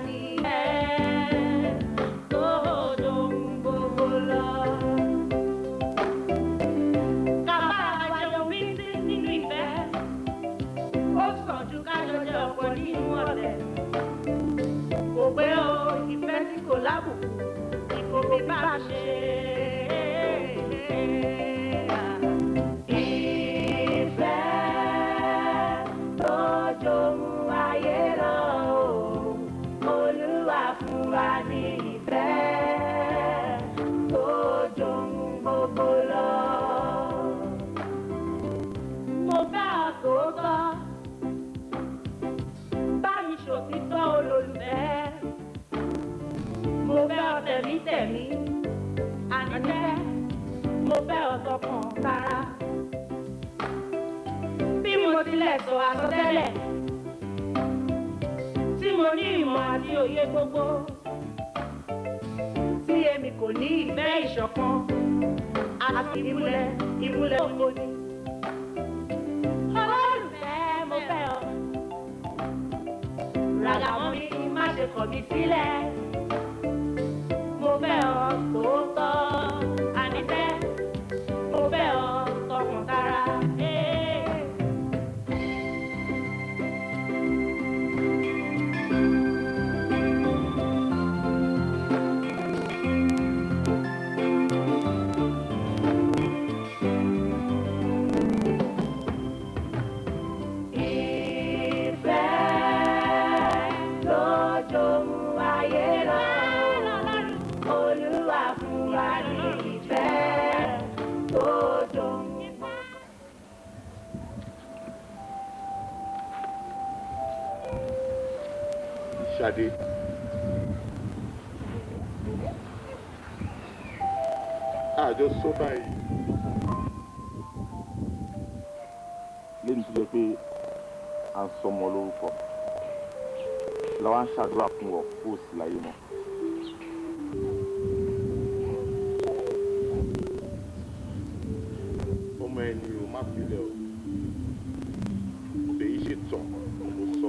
Ní ìfẹ́ tó dohun gbogbo lọ. Ká bára wa jẹun bíntín nínú ìfẹ́. Ó sàn ju ká jọ jẹ ọ̀pọ̀ nínú ọ̀tẹ̀. Kò pé o, ìfẹ́ tí kò lábùkù ni kò fi bá a ṣe. Ìfẹ́ tó johun ayé lọ o, Olúwa fún wa ní ìfẹ́ tó johun gbogbo lọ. Mo fẹ́ ọ tòótọ́, bá mi ṣòtítọ́, olólùfẹ́. Mo fẹ́ ọ tẹ̀mítẹ̀mí, àníṣẹ́, mo fẹ́ ọ tọkàn tara. Bí mo tilẹ̀ sọ àsọtẹ́lẹ̀, tí mo ní ìmọ̀ àti òye gbogbo, tí èmi kò ní ìfẹ́ ìṣọ̀kan àti ìmúlẹ̀ ìmúlẹ̀ òfo ni. Olólùfẹ́, mo fẹ́ ọ. Ràgà mọ́ mi, má ṣe kọ̀ mí sílẹ̀. Mo fẹ́ ọ tòótọ́, àníṣẹ́, mo fẹ́ ọ tọkàntara. Hey. Ìfẹ́ ló johun ayé lọ. Olúwa fún wa ní ìfẹ́ tó johun. Ṣadé. Àjọ sọ báyìí. Lẹ́nu tó jẹ́ pé à ń sọmọ lórúkọ làwa ń ṣàdúrà fún ọ kó o sì láyé mọ́. Ọmọ ẹni o, má filẹ̀ o. Èyí ṣètàn mo sọ.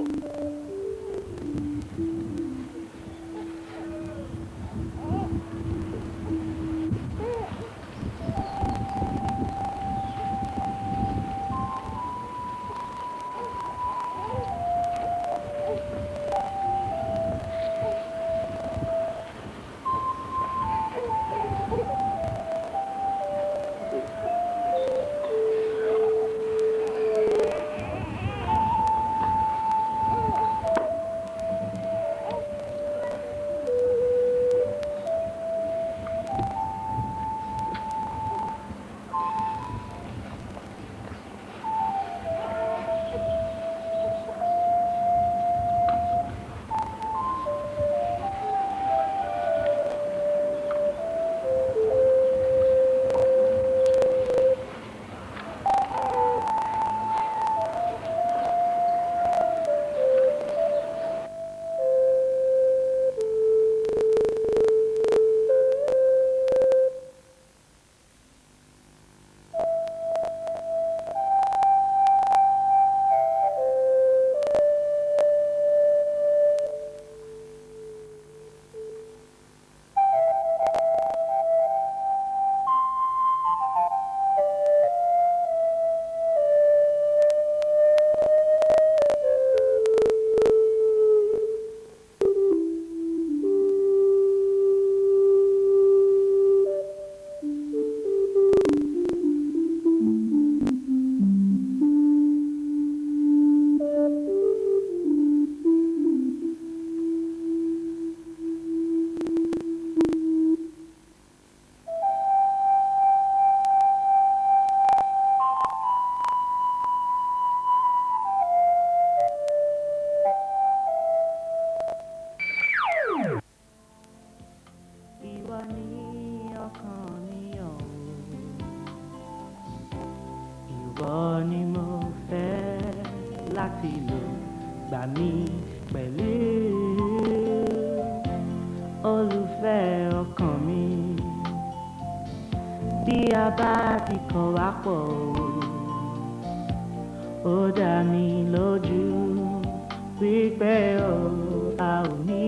Ìwọ ni ọkàn mi yàn o. Ìwọ ni mo fẹ́ láti lò gbà mí pẹ̀lú olùfẹ́ ọkàn mi. Bí a bá ti kọ̀ wá pọ̀ o, ó dá mi lójú wípé o a ò ní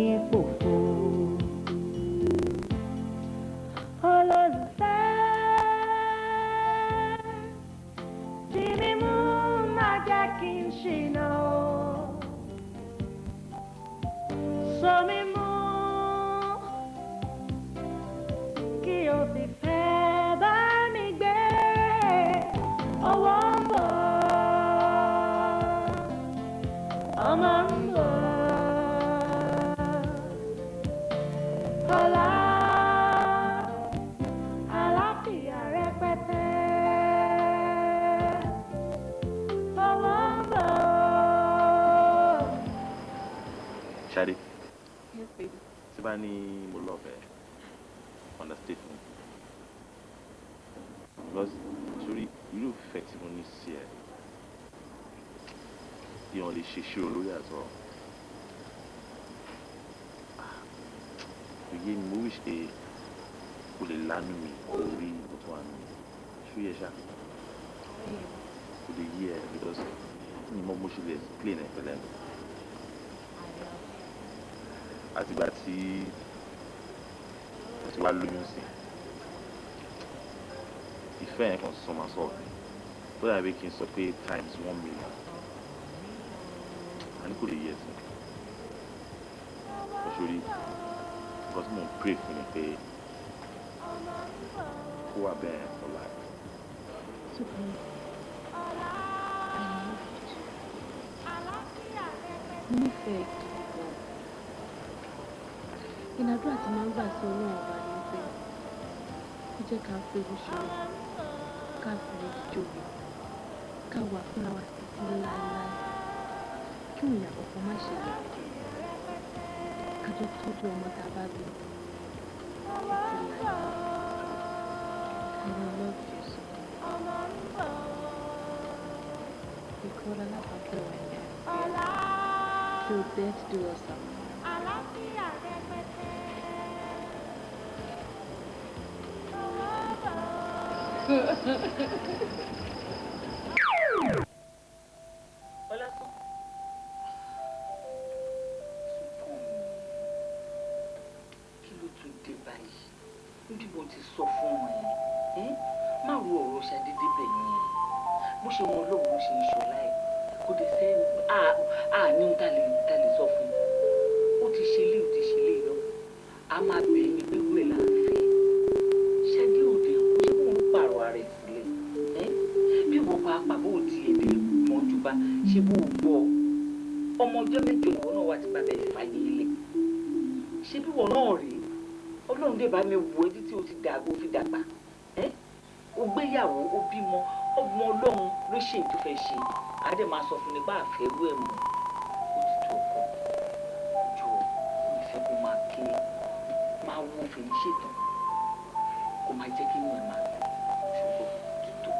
So mi mú kí o sì fẹ́ bá mi gbé. Owó ń bọ̀, ọmọ ń bọ̀. Ọlá, àlàáfíà rẹpẹtẹ. Owó ń bọ̀. Ṣadé, Yes, baby. tí bá ní mo love ẹ, understatement. Because torí irú ìfẹ́ tí mo ní sí ẹ, èèyàn lè ṣe ìṣirò lórí àtọ. Òye mi, mo wish pé o lè lánú mi kó rí nǹkan tó wà nínú mi. Ṣó yẹ ṣá? Kò lè yé ẹ because mi mọ bó ṣe lè explain ẹ pẹ̀lẹ́ mi. Àtìgbà tí mo ti wá lóyún sí, ìfẹ́ yẹn kan sọ máa sọ̀rọ̀ tó dàbí kí n sọ pé times 1,000,000. Àní kò lè yé ẹ sí. Ọ̀ṣọ́rí, nǹkan tí mò ń pray fún ni pé kó wà bẹ́ẹ̀ for life. Sukan, I love you too. Mo nífẹ̀ẹ́ gidi gan. Ìnàdúrà tí máa ń gbà sí Ọlọ́run ọba ni pé kó jẹ́ ká fojú ṣeré, ká fi jobi, ká wà fúnra wa títí láéláé. Kí òun ìyà kankan má ṣẹlẹ̀. Ká jọ tọ́jú ọmọ tá a bá bí títí láéláé. I love you so much. Because alábàápẹ̀ wà ní àgbẹ̀. Till death do us apart. Àlàáfíà rẹpẹtẹ. Owó ń bọ̀. Ọlásán. Kí ló tún dé báyìí? Níbi mo ti sọ fún ẹ, má ro ọ̀rọ̀ Ṣadé débẹ̀ yẹn. Bó ṣe wọn Ọlọ́run ló ṣe ń ṣọlá ẹ̀. Kò dé sẹ́ à ní ohun tá lè sọ fún un. Ó ti ṣe lé, ó ti ṣe lé lọ. A máa bẹ̀ ẹ́ ní pé wúlẹ̀ là ń fẹ́. Ṣadé òde kú, ṣé kóun ló pààrọ̀ ara ẹ̀ sílẹ̀? Bí wọ́n pàápàá bó ti èdè mọ́jú bá ṣe bó gbọ́ ọ. Ọmọ ọjọ́ mẹ́jọ ìwọ náà wà tí bàbá ẹ̀ fàyè ilẹ̀. Ṣé bí wọ́n náà rèé? Ọlọ́run dé bá mi wò ẹ́ títí o ti dàgbò fi dàgbà. O gbéyàwó, o bímọ, ọmọ Ọlọ́run ló ṣe èyí tó fẹ́ ṣe. A dẹ̀ máa sọ fún ni pé àfẹ́rú ẹ̀ mọ́. Ó ti tó ọkọ. Jọ ìfẹ́ kó máa ké, máa wo fèyí ṣètàn. Kó máa jẹ́ kí inú ẹ̀ máa dùn. Ṣùgbọ́n ti tó.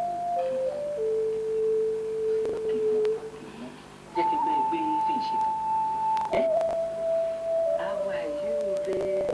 Jẹ́ kí n bẹ́ẹ̀ gbé fèyí ṣètàn. How are you there?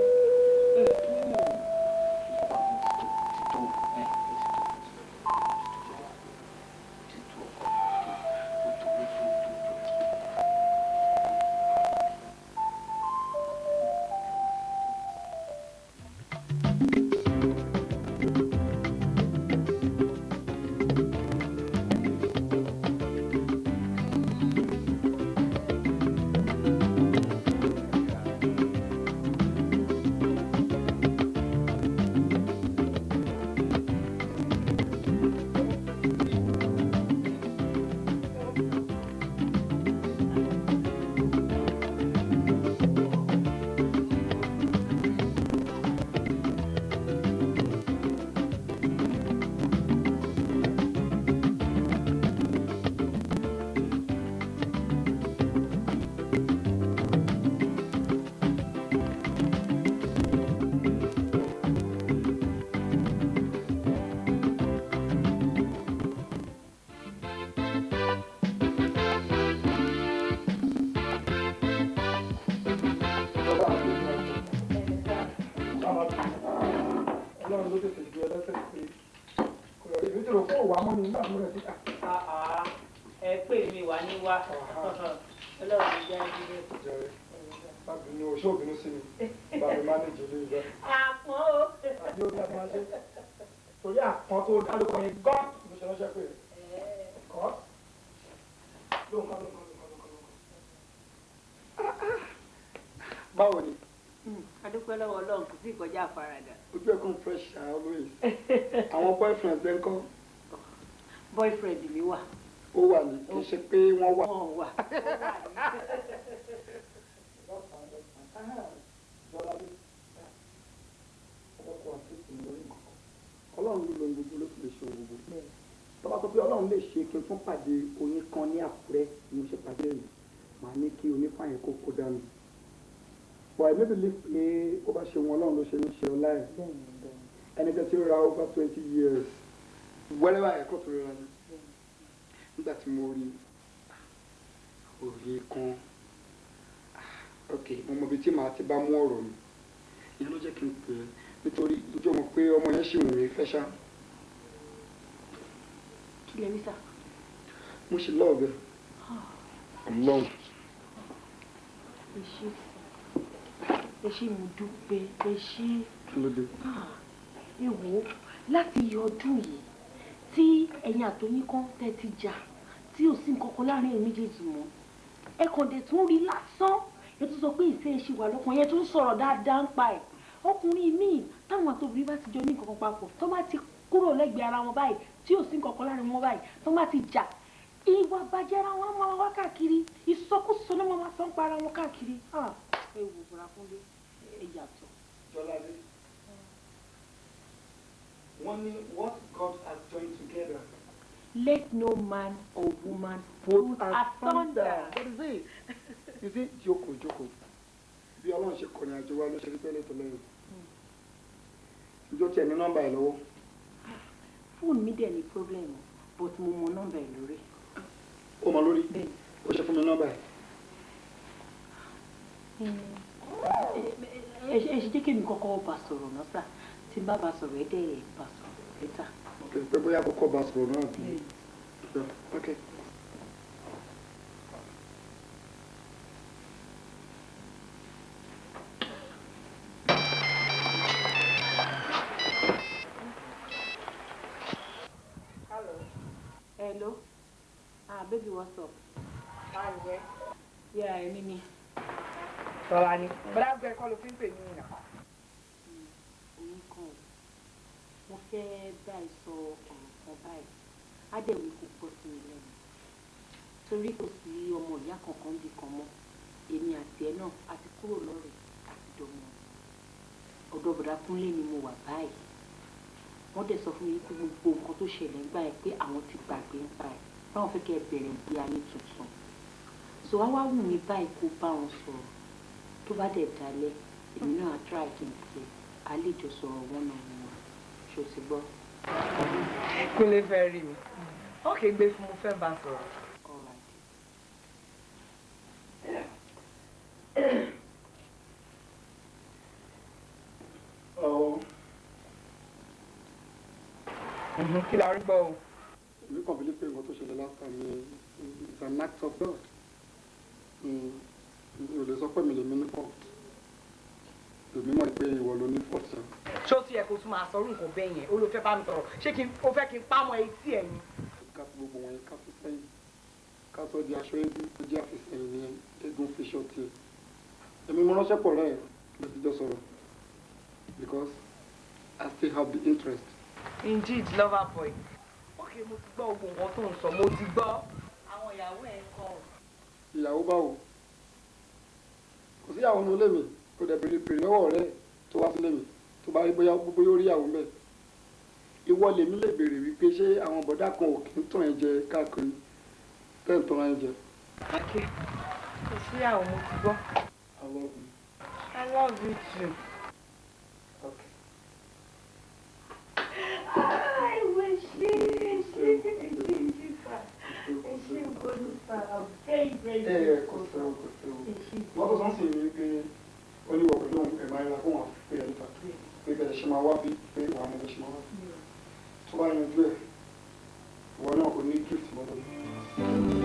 Ọlọ́run ló tètè ju ẹlẹ́sẹ̀ pé kò lọ rí èmi tó rò fún òwà mọ́ mi nígbà tó rẹ̀ sí. Ẹ pè mí wá ní wá. Ọlọ́run jẹ́ ìdílé. Jẹrẹ, má bínú o, ṣé ò bínú sí mi? Bá mi mánéjì ilé ìgbà. Àpọ́n o. Àbí ó bí a ti máa ṣe. Torí àpọ́n tó dárúkọ yẹn gán ló ṣe ránṣẹ́ pé kọ́. Lóhùn kan lóhùn kan lóhùn kan lóhùn kan. Báwo ni? A dúpẹ́ lọ́wọ́ Ọlọ́run, kò sí ìkọjá àfaradà. Ojú ẹ̀ kàn fresh always. Àwọn boyfriend ẹ̀ ń kọ́? Boyfriend mi wà. Ó wà ní, kì í ṣe pé wọ́n wà. Wọ́n wà. Ọlọ́run ló lo gbogbo, ló sì lè ṣe ohun gbogbo. Tó bá sọ pé Ọlọ́run lè ṣe kí n tún pàdé oyin kan ní Àkúrẹ́ ni mo ṣe pàdé yìí, màá ní kí onífàyẹn kó kó dànù. But I may believe pé ó bá ṣe wọn, Ọlọ́run ló ṣe ń ṣe ọlá ẹ̀. Ẹni tẹ́ tí ó ra over 20 years wẹ́rẹ́ ẹ̀kọ́ tó rọra ni. Nígbà tí mo rí òye kan, ok, mo mọ ibi tí màá ti bá mú ọ̀rọ̀ mi. Ìyẹn ló jẹ́ kí n pè é, nítorí ìjọ mọ̀ pé ọmọ yẹn ṣì wù mí fẹ́ ṣá. Kí lẹ rí sà? Mo ṣe love ẹ, Ọlọ́run. Ẹ ṣé sà, ẹ ṣé, mo dúpẹ́, ẹ ṣé. Kí ló dé? Ẹ wò ó, láti ọdún yìí tí ẹ̀yin àtọyín kan tẹ́ ti jà, tí ò sí nǹkan kan láàrin ẹ̀yin méjèèjì mọ́, ẹ kàn dé tún rí lásán, ẹ tún sọ pé ìfẹ́ ẹ ṣì wà lọ́kàn yẹn, tún sọ̀rọ̀ dáadáa ń pa ẹ̀. Ọkùnrin míì, táwọn àtòbìnrin bá ti jọ ní nǹkan kan papọ̀, tó bá ti kúrò lẹ́gbẹ̀ẹ́ ara wọn báyìí, tí ò sí nǹkan kan láàrin wọn báyìí, tó bá ti jà, ìwà bàjẹ́ ara wọn máa wá káàkiri, ìsọkúsọ ló máa sọ ń pa ara wọn káàkiri. Ẹ wò, Bùràkúnlé, ẹ yàtọ̀. Jọládé, wọ́n ní what God has joined together, let no man or woman put asunder. That is it. You see, jókòó, jókòó. Bí Ọlọ́run ṣe kọrin àjò wa ló ṣe rí tẹ́lẹ̀ tẹ́lẹ̀ yìí. Ìjọ tiẹ̀ ní nọ́mbà ẹ̀ lọ́wọ́? Fóònù mi dẹ̀ ní problem, but mo mọ nọ́mbà ẹ̀ lórí. Ó mọ lórí? Ó ṣe, fún mi nọ́mbà ẹ̀. Ẹ ṣe, jẹ́ kí èmi kọ́kọ́ bá sọ̀rọ̀ náà sà. Tí n bá bá sọ̀rọ̀, ẹ dẹ̀ bá sọ̀rọ̀ later. Ok, pé bóyá kọ́kọ́ bá sọ̀rọ̀ náà bí. Ok. Hello. Ah, baby, what's up? Yeah, èmi ni. Tọ́lá ni. Bọ́dá gbẹ kọ́ ló fi ń pè mí nà. Oyin kan o. Mo fẹ́ báyìí sọ ọ̀rọ̀ kan báyìí. Á dẹ̀ wí kó gbọ́ sí mi lẹ́nu. Torí kò sí ọmọ ìyá kankan bí kan mọ́. Èmi àti ẹ náà a ti kúrò lọ́rẹ̀ẹ́ àti dọmọ. Ọ̀dọ̀ Bọ̀dá Kúnlé ni mo wà báyìí. Wọ́n dẹ̀ sọ fún mi pé gbogbo nǹkan tó ṣẹlẹ̀ ń gbà ẹ, pé àwọn ti gbàgbé ń pa ẹ̀. Báwọn fẹ́ kẹ́ ẹ bẹ̀rẹ̀ ìgbé ayé tuntun. So wá wá wù mí báyìí kó bá wọn sọ̀rọ̀. Tó bá dẹ̀ dalẹ̀, èmi náà á try kí n pè é. A lè jọ sọ̀rọ̀ one on one. Ṣé o ti gbọ́? Kúnlé fẹ́ rí mi. Ókè, gbé fún, mo fẹ́ bá a sọ̀rọ̀. All right. Ọ̀. Kí la rí gbọ́ o? Èmi kàn believe pé nǹkan tó ṣẹlẹ̀ last time ni is an act of God. Mi ò lè sọ pé mi lè mi ní fault. Èmi mọ̀ pé ìwọ ló ní fault yẹn. Ṣé ó ti yẹ kó tún máa sọrú nǹkan bẹ́ẹ̀ yẹn? Ó ló fẹ́ bá mi sọ̀rọ̀. Ṣé kí n ó fẹ́ kí n pámọ́ etí ẹ̀ ni? Ká fi gbogbo wọn yẹn, ká fi sẹ́yìn. Ká sọ di aṣọ eégún tó jẹ́ àfisẹ́yìn ní eégún fi ṣọ́ tiẹ̀. Èmi mo ránṣẹ́ pọ̀ rẹ̀ ló ti jọ sọ̀rọ̀ because I still have the interest. Indeed, lover boy. Ókè, mo ti gbọ́ gbogbo nǹkan tó ń sọ, mo ti gbọ́. Àwọn ìyàwó ẹ̀ ń kọ́. Ìyàwó báwo? Kò sí ìyàwó nínú ilé mi. Kò dẹ̀ bèrè bèrè lọ́wọ́ ọ̀rẹ́ tó wá sílé mi, tó bá rí bóyá bóyá ó rí ìyàwó mbẹ̀. Ìwọ lèmi lè béèrè wípé ṣé àwọn bọ̀dá kan ò kí ń tàn ẹ́ jẹ káàkiri, tẹ́ ń tàn ẹ́ jẹ. Ókè, kò sí ìyàwó, mo ti gbọ́. I love you. I love you too. Okay. I wish you, ṣé sà, ẹ ṣé gbọ́dọ̀ sà, I'm very very Ẹ ẹ, kò sẹ́wọ̀, kò sẹ́wọ̀. Wọ́n tó sọ́n sì ní pé ó ní ìwọ̀ pẹ̀lú òun ẹ̀ máa ń ra fún wọn pé ẹ̀ níta pé bẹ̀rẹ̀ ṣe máa wá bí pé wàá mọ bẹ̀ ṣe máa wá bí. Tó bá yanjú ẹ̀, ìwọ náà kò ní gift lọ́dọ̀.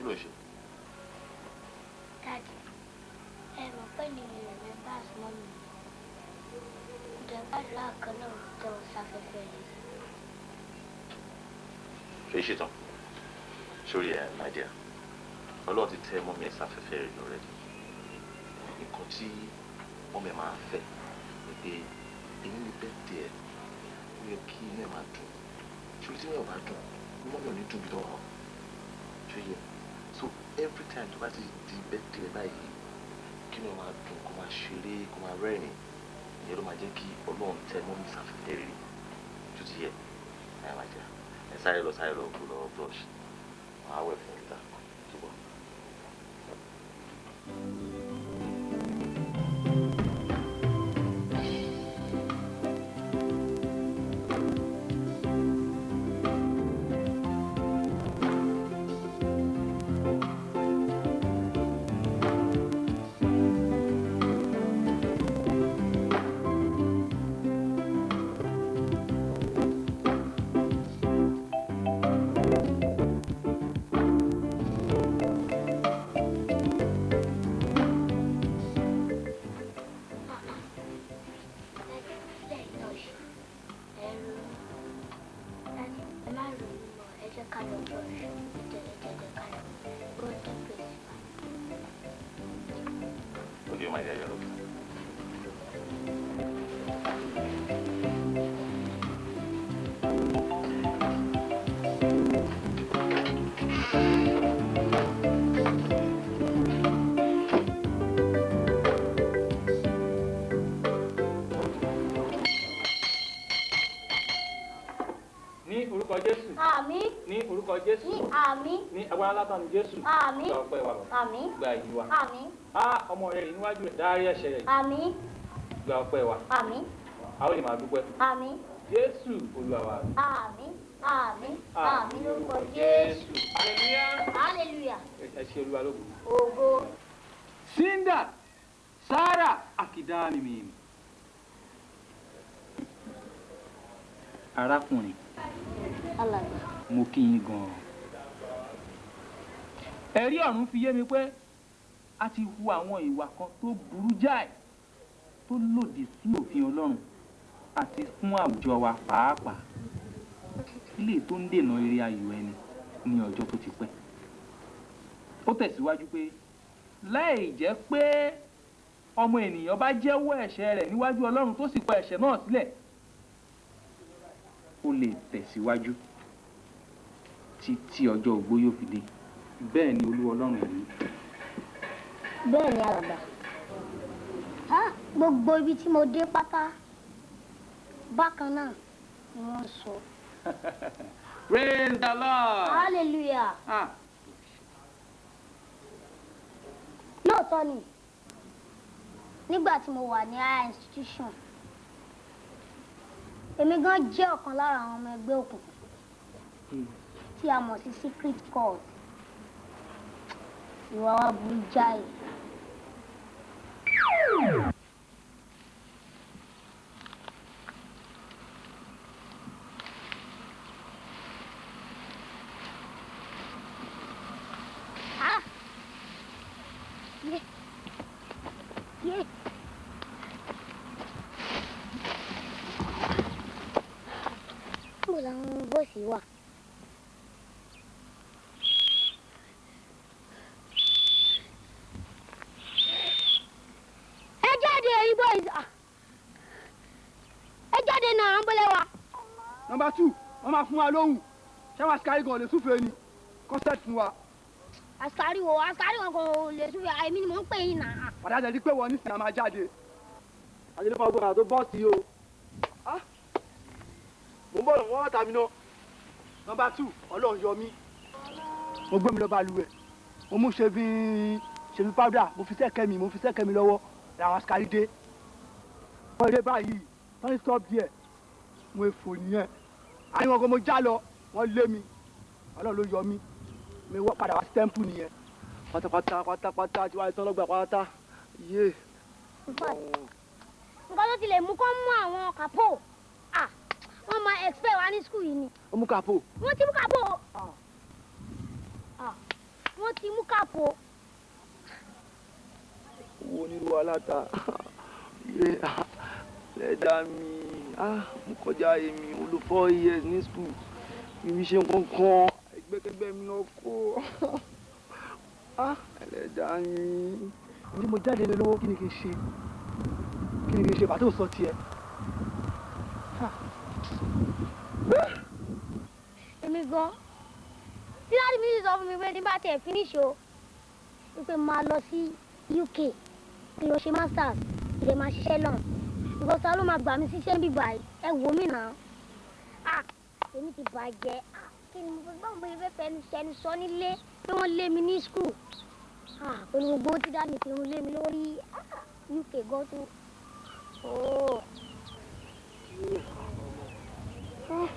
Kí ló ń ṣe? Daddy, ẹ mọ̀ pé ní mi remembrance mọ́ mi. Mo dẹ̀ gbàdúrà kan náà tẹ́ wọn sáfẹ́fẹ́ rẹ̀. Ṣé ṣetán? Sórí ẹ̀, my dear, Ọlọ́run ti tẹ́ mummy ẹ̀ sáfẹ́fẹ́ rẹ̀ already. Nǹkan tí mummy ẹ̀ máa fẹ́ ni pé èyí ni birthday ẹ̀, ó yẹ kí inú ẹ̀ máa dùn. Ṣé tí inú ẹ̀ bá dùn, mummy ò ní dùn bí tó wà. Ṣé yẹ? So every time tó bá ti di birthday ẹ̀ báyìí, kí inú ẹ̀ máa dùn, kó máa ṣeré, kó máa rẹ́rìn-ín. Ìyẹn ló máa jẹ́ kí Ọlọ́run tẹ́ mummy sáfẹ́fẹ́ rere. Tó ti yẹ, ẹ̀ máa jẹ́. Ẹ sáré lọ kó lọ brush. Màá wẹ̀ fún ìta. Túbọ̀. Daddy, lẹ́yìn náà ṣe ẹ ronú. Daddy, ẹ má ronú mọ́, ẹ jẹ́ ká lọ brush. Ẹ tẹ̀lé tẹ̀lé ká lọ. Go to principal. Okay, my dear, you're okay. Ní orúkọ Jésù. Àmín. Ní orúkọ Jésù. Ní àmín. Ní agbára látọ̀nù Jésù. Àmín. Gba ọpẹ́ wa bàbá. Àmín. Gba ìyìn wa. Àmín. Á ọmọ rẹ yìí níwájú rẹ dárí ẹ̀ṣẹ̀ rẹ̀. Àmín. Gba ọpẹ́ wa. Àmín. A ó lè máa dúpẹ́. Àmín. Jésù Olúwa wa. Àmín. Àmín. Àmín lórúkọ Jésù. Hallelujah. Hallelujah. Ẹ ṣe Olúwa lógo. Ògo. Sinda Sara Akida mímì. Arákùnrin, Alàgbà. mo kí yín gan-an. Ẹ̀rí ọ̀run fi yé mi pé a ti hu àwọn ìwà kan tó burú jáì tó lòdì sí òfin Ọlọ́run àti fún àwùjọ wa pàápàá. Ilé tó ń dènà eré ayò ẹni ní ọjọ́ tó ti pẹ́. Ó tẹ̀síwájú pé láì jẹ́ pé ọmọ ènìyàn bá jẹ́wọ́ ẹ̀ṣẹ̀ rẹ̀ níwájú Ọlọ́run tó sì kọ ẹ̀ṣẹ̀ náà sílẹ̀, ó lè tẹ̀síwájú títí ọjọ́ ogbó yóò fi dé. Bẹ́ẹ̀ ni Olúwa Ọlọ́run yìí. Bẹ́ẹ̀ ni, alàgbà. Á, gbogbo ibi tí mo dé pátá bákan náà ni wọ́n sọ. Praise the Lord. Hallelujah. Ah. Lóòótọ́ ni, nígbà tí mo wà ní higher institution, èmi gan jẹ́ ọ̀kan lára àwọn ọmọ ẹgbẹ́ òkùnkùn tí a mọ̀ sí secret cult. Ìwà wa burú jáì. Ah! Yeah. Yeah. Níbo làwọn boys wà? Ẹ jáde, ẹ̀yin boys! Ah! Ẹ jáde náà, à ń bọ́lẹ̀ wa. Number two, wọ́n máa fún wa lóhùn. Ṣé wàá sikari gan lè súfèé ni concert fún wa? Askari wo? Askari wọn kò lè súfèé, èmi ni mò ń pè yín náà. Padà jẹ́ pé wọ́n nísìnyí a máa jáde. Àjẹlẹ́ fún ọgbọ́n àti bọ́ọ̀sì o. Mo ń bọ̀ wọ́n tà mí náà. Number two, Ọlọ́run yọ mí. Mo gbé mi lọ balùwẹ̀. Mo mú shaving powder, mo fi sẹ́kẹ̀ mi, mo fi sẹ́kẹ̀ mi lọ́wọ́. Làwọn askari dé. Wọ́n dé báyìí, wọ́n ní stop there. Mo fò nìyẹn. Àyìnbó kan mo já lọ, wọ́n lé mi. Ọlọ́run ló yọ mí. Mi wọ́ padà wá sí temple nìyẹn. Pátápátá pátápátá tí wàá tán lọ́gbà pátá. Yé. Nǹkan tó ti lè mú kó mú àwọn kàpó. Ah! Wọ́n máa expel wa ní school yìí ni. Ó mú kàpó. Wọ́n ti mú kàpó. Ah! Wọ́n Wọ́n ti mú kàpọ̀. Owó nílùú aláta lẹ́dá mi, mo kọjá èmi, mo lò 4 years ní school, mi ṣe nǹkan kan, ẹgbẹ́kẹ́gbẹ́ mi lọ kó, ẹlẹ́dá mi. Ní mo jáde lé lówó, kí ni kí n ṣe? Kí ni kí n ṣe? Pàtó sọ tiẹ̀. Èmi gan tí daddy mi sì sọ fún mi pé tí bá tiẹ̀ finish o, wípé máa lọ sí UK kí lọ ṣe masters, ìdè máa ṣiṣẹ́ lọ́n, because ta ló máa gbà mí síṣẹ́ níbí báyìí? Ẹ wò mí náà, ah, èmi ti bàjẹ́. Ah, kí ni mo fẹ́? Báwo mo ṣe fẹ́ fẹnu ṣẹnu sọ nílé pé wọ́n lé mi ní school? Ah, pẹ̀lú gbogbo tí daddy mi ti run lé mi lórí, ah, UK gan tó, oh. Ah.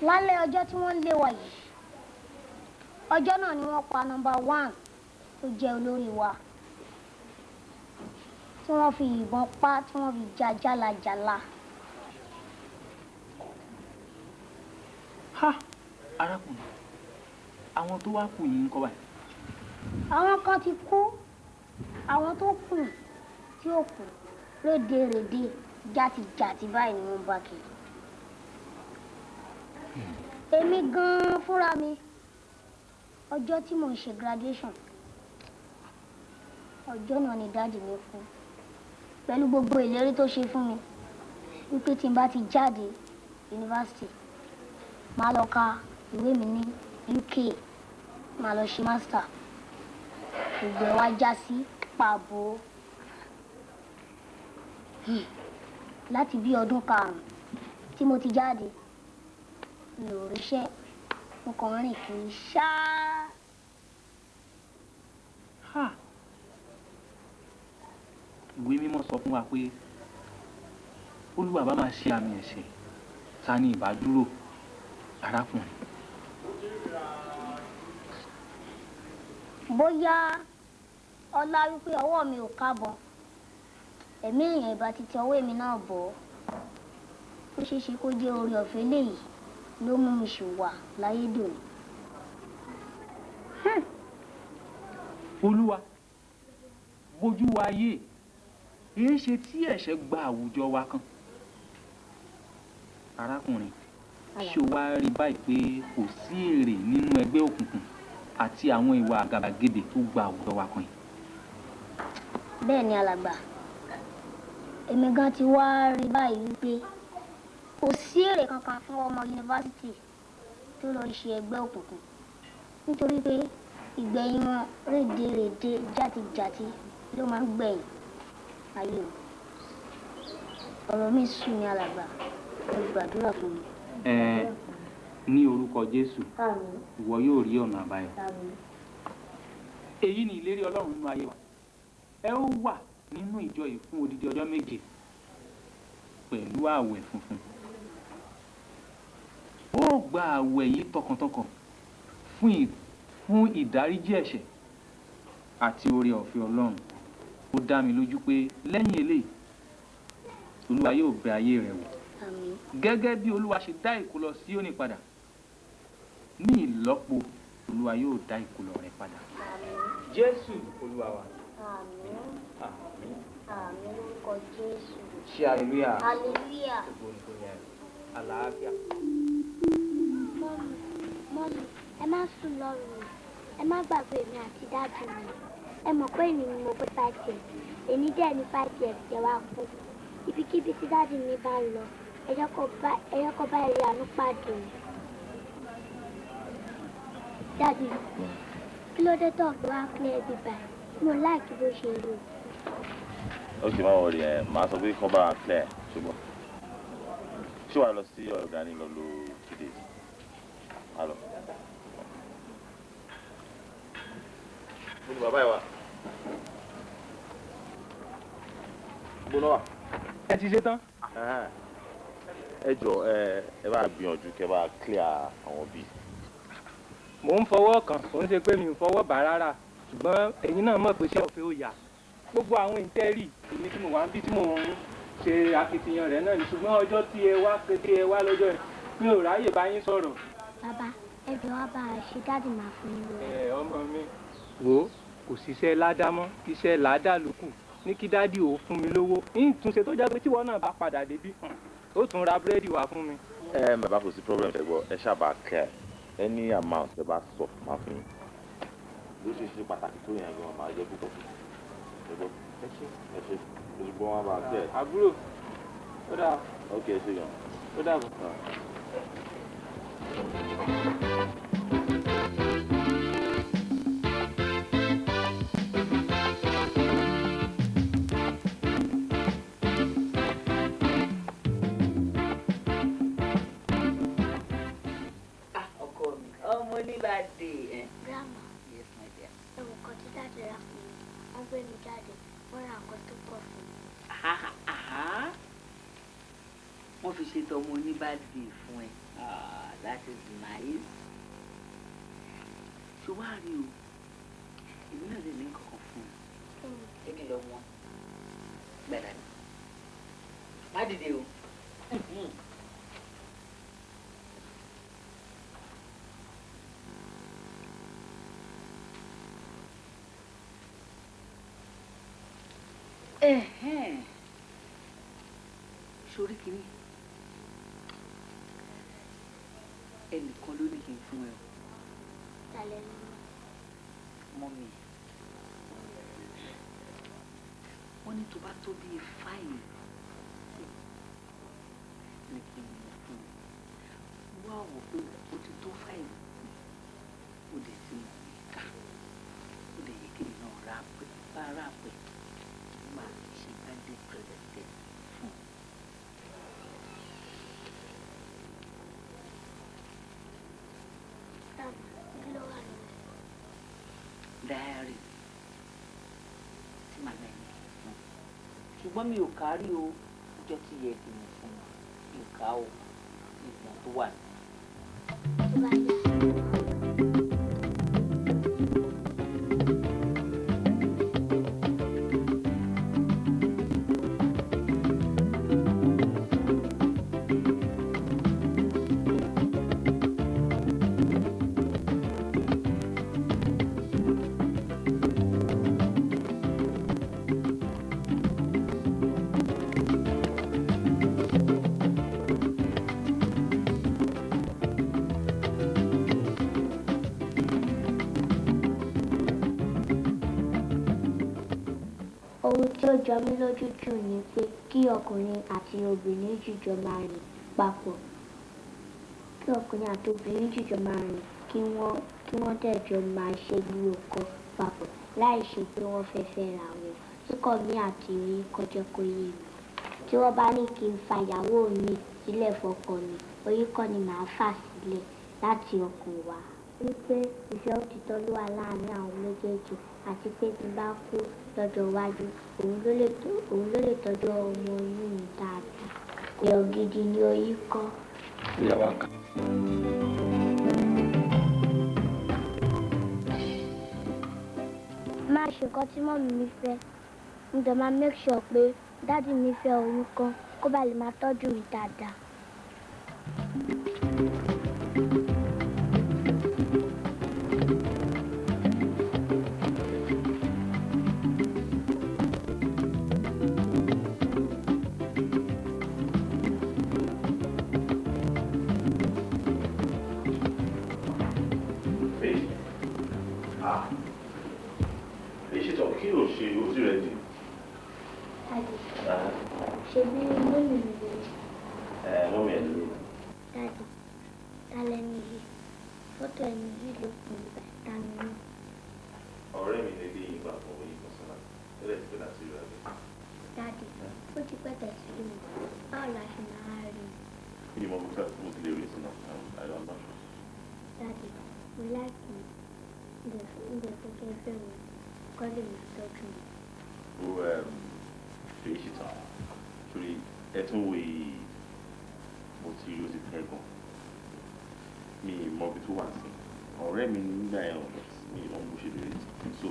Lálẹ́ ọjọ́ tí wọ́n ń lé wa yìí, ọjọ́ náà ni wọ́n pa number one tó jẹ́ olórí wa, tí wọ́n fi ìbọn pa, tí wọ́n fi ja jálajàla. Ha, arákùnrin, àwọn tó wá kù yìí ń kọ́ báyìí? Àwọn kan ti kú, àwọn tó kù tí ó kù rédèrèdè játijàti báyìí ni wọ́n bá kiri. Èmi gan-an fúnra mi, ọjọ́ tí mò ń ṣe graduation, ọjọ́ náà ni daddy mi kú, pẹ̀lú gbogbo ìlérí tó ṣe fún mi wípé tí n bá ti jáde yunifásitì, màá lọ ka ìwé mi ní UK, màá lọ ṣe master. Gbogbo ẹ̀ wá já sí pàbó. Láti bí ọdún 5 tí mo ti jáde, mi ò ríṣẹ́, mo kàn ń rìn kiri ṣáá. Ha! Ìwé mímọ́ sọ fún wa pé Olúwa bá máa ṣe àmì ẹ̀ṣẹ̀, ta ni ìbá dúró, arákùnrin? Bóyá ọlá wípé ọwọ́ mi ò kábọn, ẹ̀mí èèyàn ìbá ti tẹ ọwọ́ èmi náà bọ̀ ọ́. Ó ṣeé ṣe kó jẹ́ oore ọ̀fẹ́ léyìí ló mú mi ṣì wà láyé dòní. Olúwa, bójú wa ayé, èé ṣe tí ẹ̀ṣẹ̀ gba àwùjọ wa kan. Arákùnrin, ṣé o wá rí báyìí pé kò sí èrè nínú ẹgbẹ́ òkùnkùn àti àwọn ìwà àgàbàgebè tó gba àwùjọ wa kan yìí? Bẹ́ẹ̀ ni alàgbà, èmi gan ti wá rí báyìí wípé kò sí èrè kankan fún ọmọ yunifásitì tó lọ ṣe ẹgbẹ́ òkùnkùn, nítorí pé ìgbẹ̀yìn wọn rédèrèdè játijàti ló máa ń gbẹ̀yìn ayé wọn. Ọ̀rọ̀ mi sú mi alàgbà, ẹ gbàdúrà fún mi. Ẹ ní orúkọ Jésù, ìwọ yóò rí ọ̀nà àbáyọ. Èyí ni ìlérí Ọlọ́run nínú ayé wa. Ẹ ó wà nínú ìjọ yìí fún odidi ọjọ́ 7 pẹ̀lú ààwẹ̀ funfun. Ó gba ààwẹ̀ yìí tọkàntọkàn fún ìdáríjì ẹ̀ṣẹ̀ àti oore ọ̀fẹ́ Ọlọ́run. Ó dá mi lójú pé lẹ́yìn eléyìí, Olúwa yóò bẹ̀ ayé rẹ wò. Gẹ́gẹ́ bí Olúwa ṣe dá ìkólọ Síónì padà, ní ìlọ́po Olúwa yóò dá ìkólọ rẹ padà. Jésù Olúwa wa. Àmín. Àmín. Àmín lórúkọ Jésù. Ṣé hallelujah. Hallelujah. Àlàáfíà. Mummy, mummy, ẹ má sùn lọ́rùn, ẹ má gbàgbé èmi àti daddy mi. Ẹ mọ̀ pé èmi ni mo pé 5 years, èmi dẹ̀ ní 5 years jẹ́ wá kú. Ibikíbi tí daddy mi bá ń lọ, ẹ jẹ́ kó bá eré àánú pàdé o. Daddy, kí ló dé tó ọ̀gbọ́n wá clear ibi báyìí? Mo like bó ṣe rí o. Ok, má worry, ẹ máa sọ pé kọ́ bá wa clear, ṣùgbọ́n ṣé wàá lọ sí ọ̀gá ní lọ lo 2 days? Má lọ. Mo ní bàbá ẹ wá. Gbóná wà. Ẹ ti ṣe tán. Ẹ jọ, ẹ bá gbìyànjú kẹ́ bá clear àwọn bíi. Mò ń fọwọ́ kàn, kò ń ṣe pé mi ò fọwọ́ bà rárá. Ṣùgbọ́n ẹ̀yin náà mọ̀ pé ṣé ọ̀fẹ́ ò yá. Gbogbo àwọn ìtẹ́rì èmi tí mo wà ń bí tí mò ń ṣe akitiyan rẹ̀ náà ni. Ṣùgbọ́n ọjọ́ tí ẹ wá pé tí ẹ wá lọ́jọ́ yẹn mi ò ráyè bá yín sọ̀rọ̀. Bàbá, ẹ jọ̀ọ́ wá bá a ṣe daddy máa fún yín lówó. Ẹ ọmọ mi, wò ó, kò síṣẹ́ ládámọ́, iṣẹ́ làádá ló kù. Ní kí daddy ò fún mi lówó. Ní ìtúnṣe tó jẹ́ pé tíwọ́ náà bá padà débí, ó tún ra búrẹ́dì wá fún mi. Ẹ bàbá, kò sí problem, ṣe gbọ́, ẹ ṣáàbà kẹ́ ẹ any amount ẹ bá sọ máa fún yín. Bó ṣe ṣe pàtàkì tó yẹn gan máa jẹ́ púpọ̀ fún ẹ gbọ́. Ẹ ṣé. Ẹ ṣé, mo ti gbọ́ wọn bá kẹ́ ẹ. Àbúrò, ó dà. Ok, ẹ ṣé gan. Ó dàbọ̀. Ah, ọkọ mi, ọmọ oníbàdé ẹ. Grandma. Yes, my dear. Ẹ wò kan tí daddy rà fún mi. Wọ́n gbé mi jáde, wọ́n ra nǹkan tó pọ̀ fún mi. Wọ́n fi ṣètò ọmọ oníbàdé fún ẹ. Ah, that is nice. Ṣé wàá rí o? Èmi náà lè ní nǹkan kan fún ẹ. Èmi lọ wọn. Gbàdá mi. Má dìde o. Ẹ̀hẹ́n. Sórí kìíní. Ẹnìkan ló ní kí n fún ẹ o. Tàlẹ́ ni. Mummy. Wọ́n ní tó bá tó bíi 5 ní kí n mú fún ẹ. Wá wò pé o ti tó 5. O dẹ̀ ti mọ̀ mí ká. O dẹ̀ yẹ kí n náà rápẹ́. Bá rápẹ́. Mo máa fi ṣe birthday present fún ọ. Grandma, kí ló wà nínú? Diary tí màmá ẹ̀ ní kí n fún un. Ṣùgbọ́n mi ò kárí o, ọjọ́ tí yẹ kí n fún un, mi ò ká o, ìgbọ̀n tó wà ní. Tó bá yá. Ohun tí ó jọ mí lójú jù ni pé kí ọkùnrin àti obìnrin jìjọ máa rìn papọ̀. Kí ọkùnrin àti obìnrin jìjọ máa rìn kí wọ́n dẹ̀ jọ máa ṣe gbogbo nǹkan papọ̀ láì ṣe pé wọ́n fẹ́ fẹ́ra wọn. Súnkànmí àti Oyinkan jẹ́ kó yé mi. Tí wọ́n bá ní kí n fa ìyàwó mi sílẹ̀ fọ́kọ mi, Oyinkan ni màá fà sílẹ̀ láti ọkàn wá. Wípé ìfẹ́ òtítọ́ ló wà láàárín àwọn méjèèjì àti pé tí n bá kú lọ́jọ́ iwájú, òun ló lè tọ́jú ọmọ inú mi dáadáa. Èèyàn gidi ni Oyinkan. Ìyàwó àká. Máa ṣe nǹkan tí mummy mi fẹ́. Mo dẹ̀ máa make sure pé daddy mi fẹ́ Oyinkan kó ba lè máa tọ́jú mi dáadáa. Èyí. Ah. Èyí ṣètò kí o ṣe ojú rẹ di. Daddy, ṣebí mummy mi lè. Ẹ mummy ẹ̀ lórí. Daddy, ta lẹni yìí? Fọ́tò ẹni yìí ló kún ibẹ̀, ta ni wọ́n? Ọ̀rẹ́ mi lè dé ìgbà fún oyin kan sọ́nà. Ó lè ti pẹ́ láti rí ọ̀rẹ́. Daddy, ó ti pẹ́ tẹ̀sí rí mi. Báwo la ṣe máa rí i? Mi ò mọ bí mo ti lè rí sí náà. I don't know. Daddy, mo like ǹdẹ̀ fẹ́ kẹ́ fẹ́ wọn kọ́ lè máa tọ́jú mi. Ó fèyí ṣìtàn. Sórí ẹ tún wo yìí, mo ti rí ó ti pẹ́ gan. Mi ì mọ ibi tó wà sí. Ọ̀rẹ́ mi nígbà yẹn ò mi ì mọ bó ṣe lè rí. So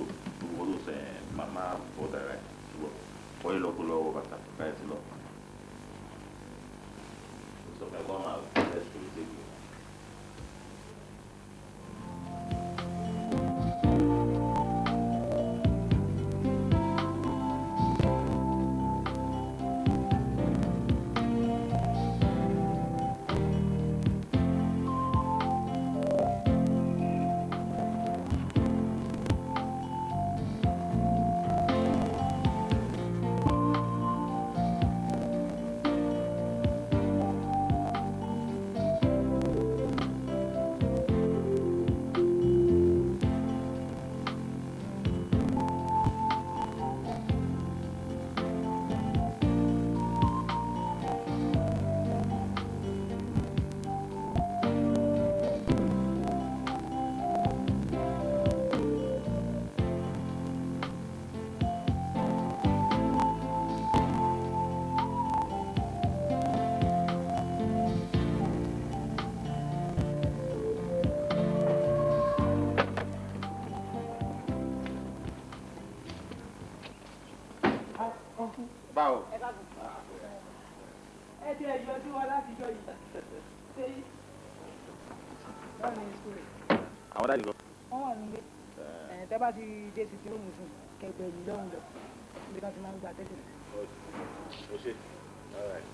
Ọ̀nkú. Báwo? Ẹ káàbọ̀. Ẹ ti ẹ̀ yọjú wa láti jọ yìí. Ṣé báwo ni school rẹ̀? Àwọn dáàdì kan. Wọ́n wà nílé. Ẹ̀ tẹ́ bá ti dé sí ti rúùmù sí kẹgbẹ́ yìí lọ́hùn lọ. Ibi kan ti máa ń gba tẹ́lẹ̀. O ṣe. All right.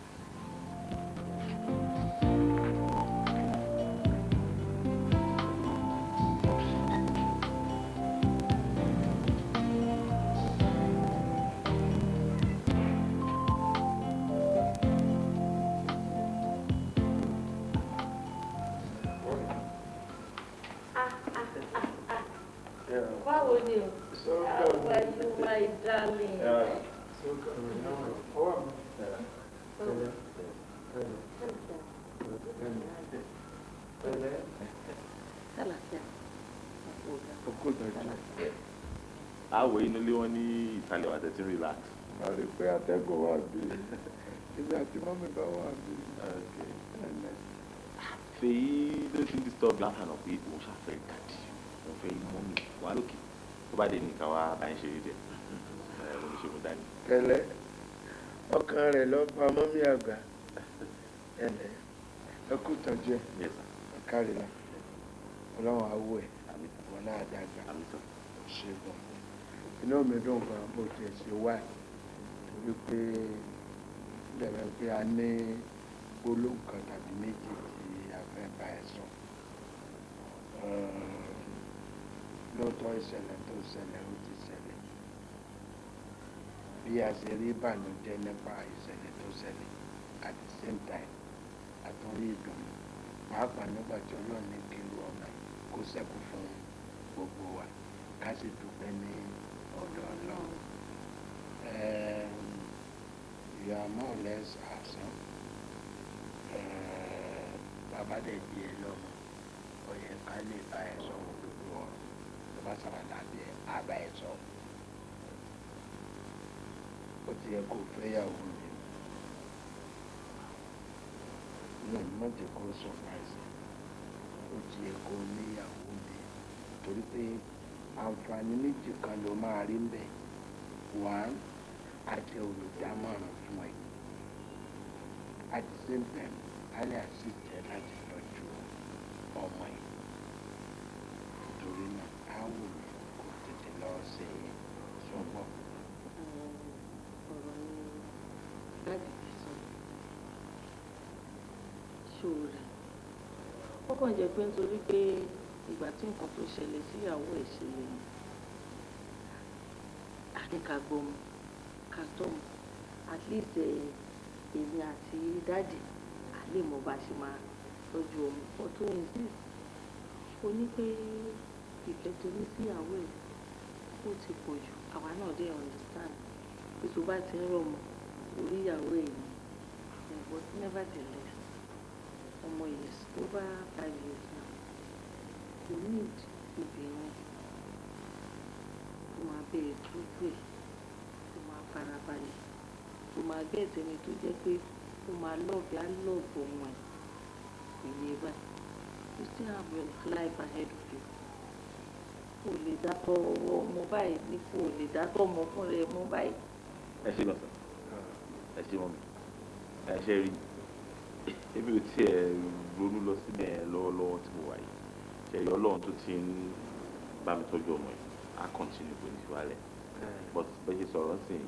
Báwo ni o? How are you, my darling? Sálàáfíà. Àwọ̀ inú ilé wọn ní ìsàlẹ̀ wa tẹ̀sí relax. A rí pé atẹ́gùn wà bí èmi àti mọ́mí bá wà bí. Fèyí ló ti ń disturb látànà pé òun ṣàfẹ́ dàdí, òun fẹ́ mọ́mì wà lókè. Tó bá dé nìkan wá bá ń ṣeré dẹ̀. Ẹ mo ní ṣe mo dání. Pẹ̀lẹ́, ọkàn rẹ̀ lọ bá mọ́mí àgbà. Ẹ̀lẹ́, ẹ kú tọ́jú ẹ̀. Yes, sir. Ọ̀kárìlá, Ọlọ́run á wò ẹ̀, wọn náà dàgbà. Ṣé gan. Inú mi dùn gan bó tiẹ̀ ṣe wá ẹ̀ torí pé bẹ̀rẹ̀ pé a ní gbólóhùn kan tàbí méjì tí a fẹ́ bá ẹ sọ. Lóòótọ́ ìṣẹ̀lẹ̀ tó ṣẹlẹ̀ ó ti ṣẹlẹ̀. Bí a ṣe rí ìbànújẹ́ nípa ìṣẹ̀lẹ̀ tó ṣẹlẹ̀, at the same time, a tún rí ìdùnnú. Pàápàá nígbà tí Ọlọ́run ní kí irú ọmọ yìí kó ṣẹ́kù fún gbogbo wa, ká sì dúpẹ́ ní ọ̀dọ̀ Ọlọ́run. You are more or less our son. Bàbá dẹ̀ bí ẹ lọ́mọ, ó yẹ ká lè bá ẹ sọ òdodo ọ̀rọ̀. Tó bá sábà lábẹ́ ẹ, á bá ẹ sọ. Ó ti yẹ kó fẹ́yàwó mi. No, má jẹ́ kó surprise ẹ. Ó ti yẹ kó níyàwó mi. Torí pé àǹfààní méjì kan ló máa rí ńbẹ̀. One, a jẹ́ olùdámọ̀ràn fún ẹ. At the same time, a lè assist ẹ láti tọ́jú ọmọ ẹ. Torí náà, á wù mí kó tètè lọ ṣe sọ́gbọ́n. Ọ̀rọ̀ ni dáàdì ti sọ. Ṣòro. Ó kàn jẹ́ pé nítorí pé ìgbà tí nǹkan tó ṣẹlẹ̀ síyàwó ẹ̀ ṣẹlẹ̀ ni. A ní ká gbọ́mọ, ká tọ́mọ. At least èmi àti dáàdì a lè mọ bá ṣe máa tọ́jú ọmọ. Ó tún insist. Ó ní pé ìfẹ́ tó ní síyàwó ẹ̀ ó ti pọ̀ jù. Àwa náà dẹ̀ understand. Pé tó bá ti ń rọ̀mọ́ orí ìyàwó ẹ̀ ni. But nevertheless, ọmọ yìí is over 5 years now. You need obìnrin tó máa bẹ̀rẹ̀ tọ́jú ẹ̀, tó máa farabalẹ̀, tó máa get ẹni tó jẹ́ pé ó máa love ẹ, á love ọmọ ẹ̀. Kò yé báyìí. You still have your life ahead of you. O lè dátọ́ ọmọ báyìí ní kò lè dátọ́ ọmọ fún rẹ mọ́ báyìí. Ẹ ṣe gan sir. Ẹ ṣe mọ́mì. Ẹ ṣe rí. Èmi ò tiẹ̀ ronú lọ síbẹ̀ yẹn lọ́wọ́lọ́wọ́ tí mo wà yìí. Ṣé rí Ọlọ́run tó ti ń bá mi tọ́jú ọmọ yìí, á continue kò ní fi wálẹ̀. But bẹ́ẹ̀ ṣe sọ̀rọ̀ ń sìn,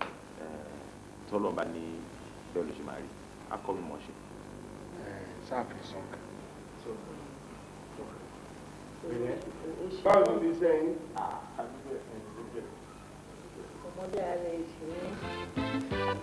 tọ́lọ̀ bá ní bẹ́ẹ̀ ló ṣe máa rí. Á kọ́ mi mọ̀ ṣe. Sáàfin sọ̀kan. Báwo ni iṣẹ́ yín? Ọmọdé ara ẹ̀ ṣe é.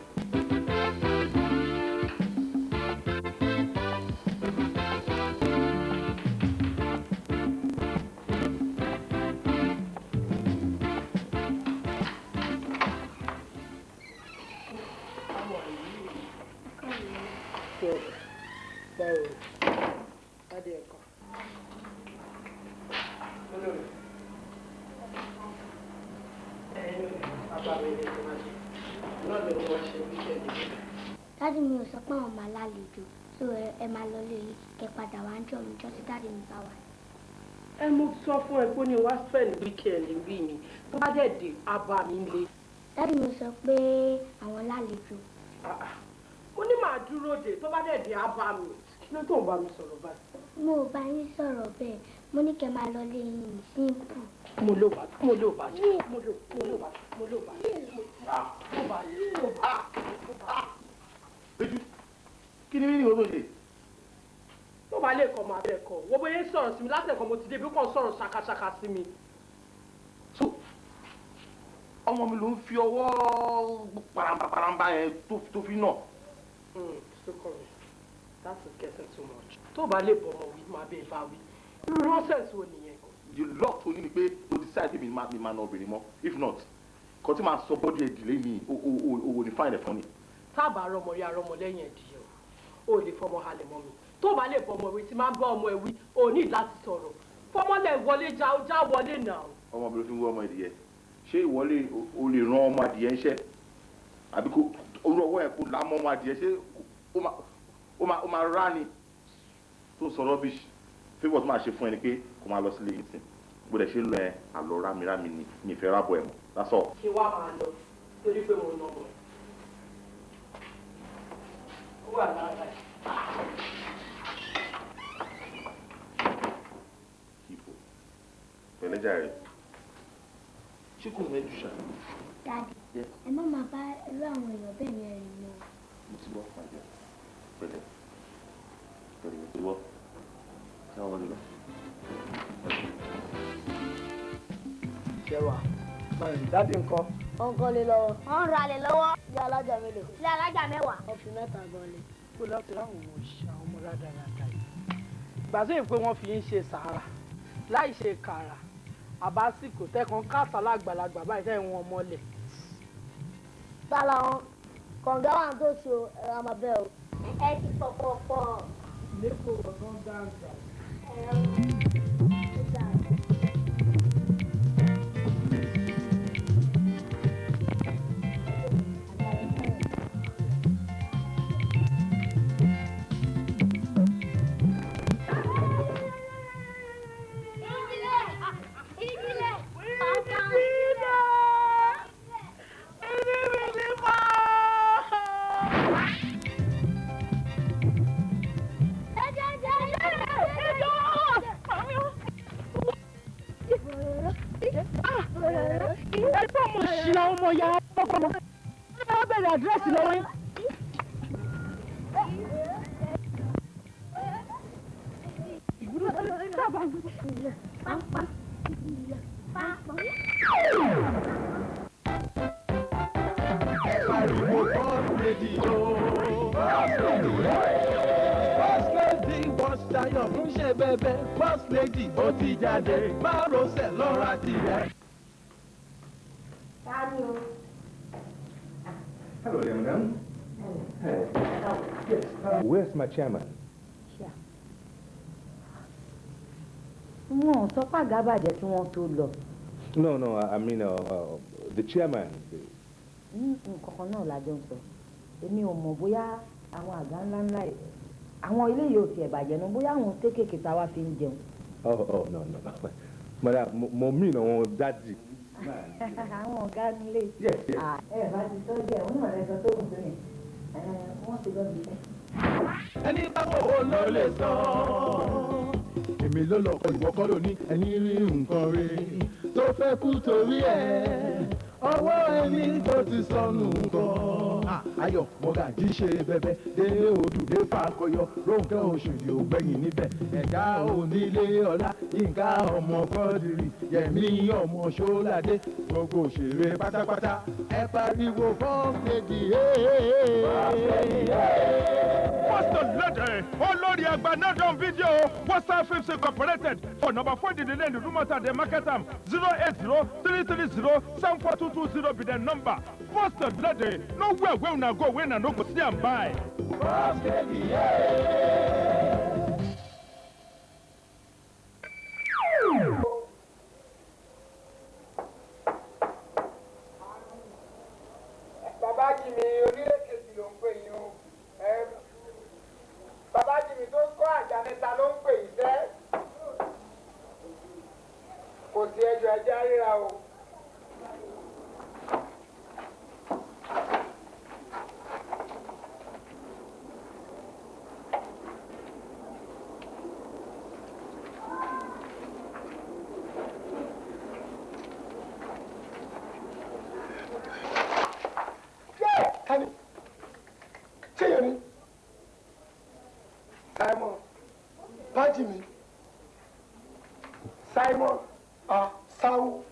Báwo? Adé ẹ̀kọ́. Olórí. Ẹ̀yin bàbá mi ni kò máa ṣe. Náà ló wọ́n ṣe wíkẹ̀ndì nígbà. Dádì mi ò sọ pé àwọn máa lálejò, so ẹ máa lọ lé yín kẹ́ padà wá ń jọ mi jọ sí dádì mi bá wà. Ẹ mo sọ fún ẹ pé ní wá spend weekend bí mi. Tó bá dẹ̀ dé, á bá mi lé. Daddy mi sọ pé àwọn lálejò. Ó ní màá dúró dè, tó bá dẹ̀ dé á bá mi. Kí ló tó ń bá mi sọ̀rọ̀ báyìí? Mo ò bá yín sọ̀rọ̀ bẹ́ẹ̀, mo ní kẹ́ máa lọ lé yín simple. Mo ló bá mo ló bá mo ló mo ló bá mo ló bá mo bá mo bá mo bá. Péjú, kí ni mí ní ìwé tó ṣe? Tó bá lè kọ́ máa bẹ̀ kọ́, wo bóyá ń sọ̀rọ̀ sí mi láti ẹ̀kọ́ mo ti dé bí kò ń sọ̀rọ̀ ṣàkàṣàkà sí mi. So, ọmọ mi ló ń fi ọwọ́ paramba paramba yẹn tó fi nà. Sókòrò, that is getting too much. Tó bá lè bọ̀ ọmọ wí, máa bẹ̀ bá wí. Irú nonsense wo nìyẹn? The luck tó ní ni pé o decide mi máa na obìnrin mọ́. If not, kò tí máa sọ bọ́dí ẹ̀ dìlé mi, o ní fine ẹ̀ fún ni. Táàbà rọmọ rí arọmọ lẹ́yìn ẹ̀dìyẹ o, ò lè fọmọ halẹ̀ mọ́ mi. Tó bá lè bọ̀ ọmọ wí tí máa ń bá ọmọ ẹ wí, o ní láti sọ̀rọ̀. Fọmọlẹ̀ wọlé já já wọlé náà. Ọmọ mi ló fi ń wé ọmọ ẹ̀dìyẹ. Ṣé ìwọ lè o lè ran ọmọ adìyẹ ńṣẹ́? Àbí kó orú ọwọ́ ẹ̀ kó là mọ́ ọmọ adìyẹ, ṣé ó máa rá ni? Tó ń sọ rubbish. Favour tó máa ṣe fún ẹ ni pé kó máa lọ sílé yìí sìn. Bó dẹ̀ ṣe ń lọ ẹ, àlọ́ rámirámi ni mi ìfẹ́ rábọ̀ ẹ̀ mọ́. That's all. Kí wá máa lọ torí pé mo nà ọmọ ẹ̀. Ó wà lára ẹ̀. Pẹ̀lẹ́ jàre. Ṣé kò mẹ́jù ṣá? Daddy, ẹ má máa bá irú àwọn èèyàn bẹ́ẹ̀ yẹn rìn mọ́. Mo ti gbọ́, my dear. Pẹ̀lẹ́. Pẹ̀lẹ́, mo ti gbọ́. Ṣé àwọn ọmọdé lọ? Ṣẹ̀wà, daddy ńkọ́? Wọ́n kọ́lé lọ́wọ́. Wọ́n ń ralẹ̀ lọ́wọ́. Ilé alájà mélòó? Ilé alájà 10. Wọ́n fi 3 gan lé. Kó láti ráwọn ọmọ òṣì àwọn ọmọ rádaràda yìí. Ìgbà tó yẹ pé wọ́n fi ń ṣe sàárà láì ṣe kàrà àbásìkò tẹkàn káàsà lágbàlagbà báyìí tẹ́ wọn mọ́lẹ̀. Ta làwọn kọ̀ǹgá wà tó ṣe o, ẹ̀rọ àmọ́ bẹ́ẹ̀ o. Ẹ ti pọ̀ pọ̀ pọ̀. Lẹ́kọ̀ọ́ ọ̀gán dáńgà. Àdírẹ́sì lọ́wọ́ yín. Pariwo First Lady o. First Lady. First Lady wọ́n ṣayọ̀ ń ṣe bẹ́bẹ́. First Lady ó ti jáde. Márosẹ̀ lọ́ra tirẹ̀. Ta ni o? Hello there, madam. Hey. Yes. Where's my chairman? Wọn ò sọ pé àga bàjẹ́ kí wọ́n tó lọ. No, I mean the chairman. Nǹkan kan náà la jọ ń sọ. Èmi ò mọ̀ bóyá àwọn àga ńláńlá yìí, àwọn ilé yìí ò tiẹ̀ bàjẹ́ nu, bóyá àwọn kéékèèké tá a wá fi ń jẹun. Oh, no. Madam, mo mean àwọn daddy. Àwọn ọ̀gá nílé. Yes, yes. Ẹ bá ti tọ́jú ẹ̀, òun náà lẹ sọ tó ń tó yẹn. Wọ́n ti lọ bí iṣẹ́. Ẹni báwo ló lè sọ? Èmi ló lọ kọ ìwọ kọ́ ló ní ẹni rí nǹkan rí tó fẹ́ kú torí ẹ̀. Ọwọ́ ẹni tó ti sọnù nǹkan. Ayọ̀ Mọ́gàjí ṣe bẹ̀bẹ̀ délé odùdé fàkọyọ Rónkẹ́ Òṣòdì ògbẹ̀yìn níbẹ̀. Ẹ̀dá onílé ọlá Yínká ọmọ Kọ́dìrì Yẹ̀mí ọmọ Ṣọ́ládé gbogbo òṣèré pátápátá ẹ pariwo First Lady. First Lady Olórí Àgbà náà dán fídíò WhatsApp Films Incorporated for number 4 Dìde Lane Idumota dey market am 080 330 74220 be the number. First Lady, nowhere wey una go wey una no go see am buy. First Lady, yeah. Bàbá Jìmì onílé kejì ló ń pè yín o. Bàbá Jìmì tó ń kọ́ àjà mẹ́ta ló ń pè yín sẹ́. Kò sí ẹjọ́ ẹjẹ́ ríra o. Fájìmí Simon Sawu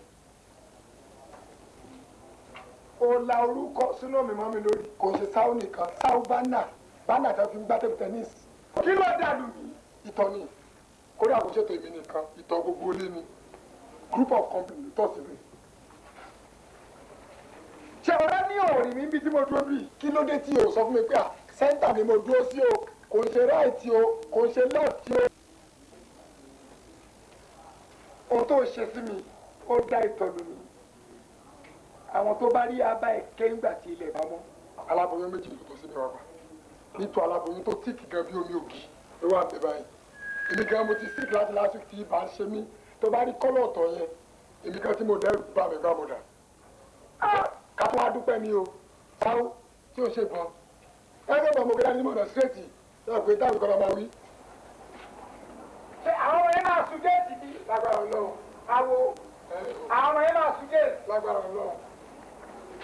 ó la orúkọ sínú mi mọ́ mi lórí kò ṣe Sawu nìkan Sawu bánà bánà tó fi ń gbá table tennis kí ló dàlú mi ìtọ̀ ni kódà kò ṣètò èmi nìkan ìtọ̀ gbogbo ilé ni group of company ló tọ̀ síbẹ̀. Ṣé ọ̀rẹ́ ní òòrì mi bí tí mo dúró bí kí ló dé tí o sọ fún mi pé à sẹ́ńtà ni mo dúró sí o kò ń ṣe right o kò ń ṣe left o. Ohun tó ṣe sí mi ó dá ìtọ́nu mi àwọn tó bá rí abá ẹ kéńgbà tí ilẹ̀ bá mọ́ aláboyún méjì ló tọ́ sí mi wá pa nítorí aláboyún tó tíìkì gan bí omi ògì ló wà bẹ́ẹ̀ báyìí èmi gan mo ti sick láti last week tí ibà ń ṣe mí tó bá rí kọ́lọ̀ ọ̀tọ̀ yẹn èmi gan tí mo dẹ́rù bá mi gbá mo dà ká tó wá dúpẹ́ mi o sáwó tí ò ṣe bọ́n ẹgbẹ́ bọ̀ mo gbé dání mọ̀nà straight náà pé táwọn kọ́ lọ́ máa wí. Ṣé àwọn ọmọ yẹn máa sun géètì bí? Lágbára Ọlọ́run. Àwo àwọn ọmọ yẹn máa sun géètì. Lágbára Ọlọ́run.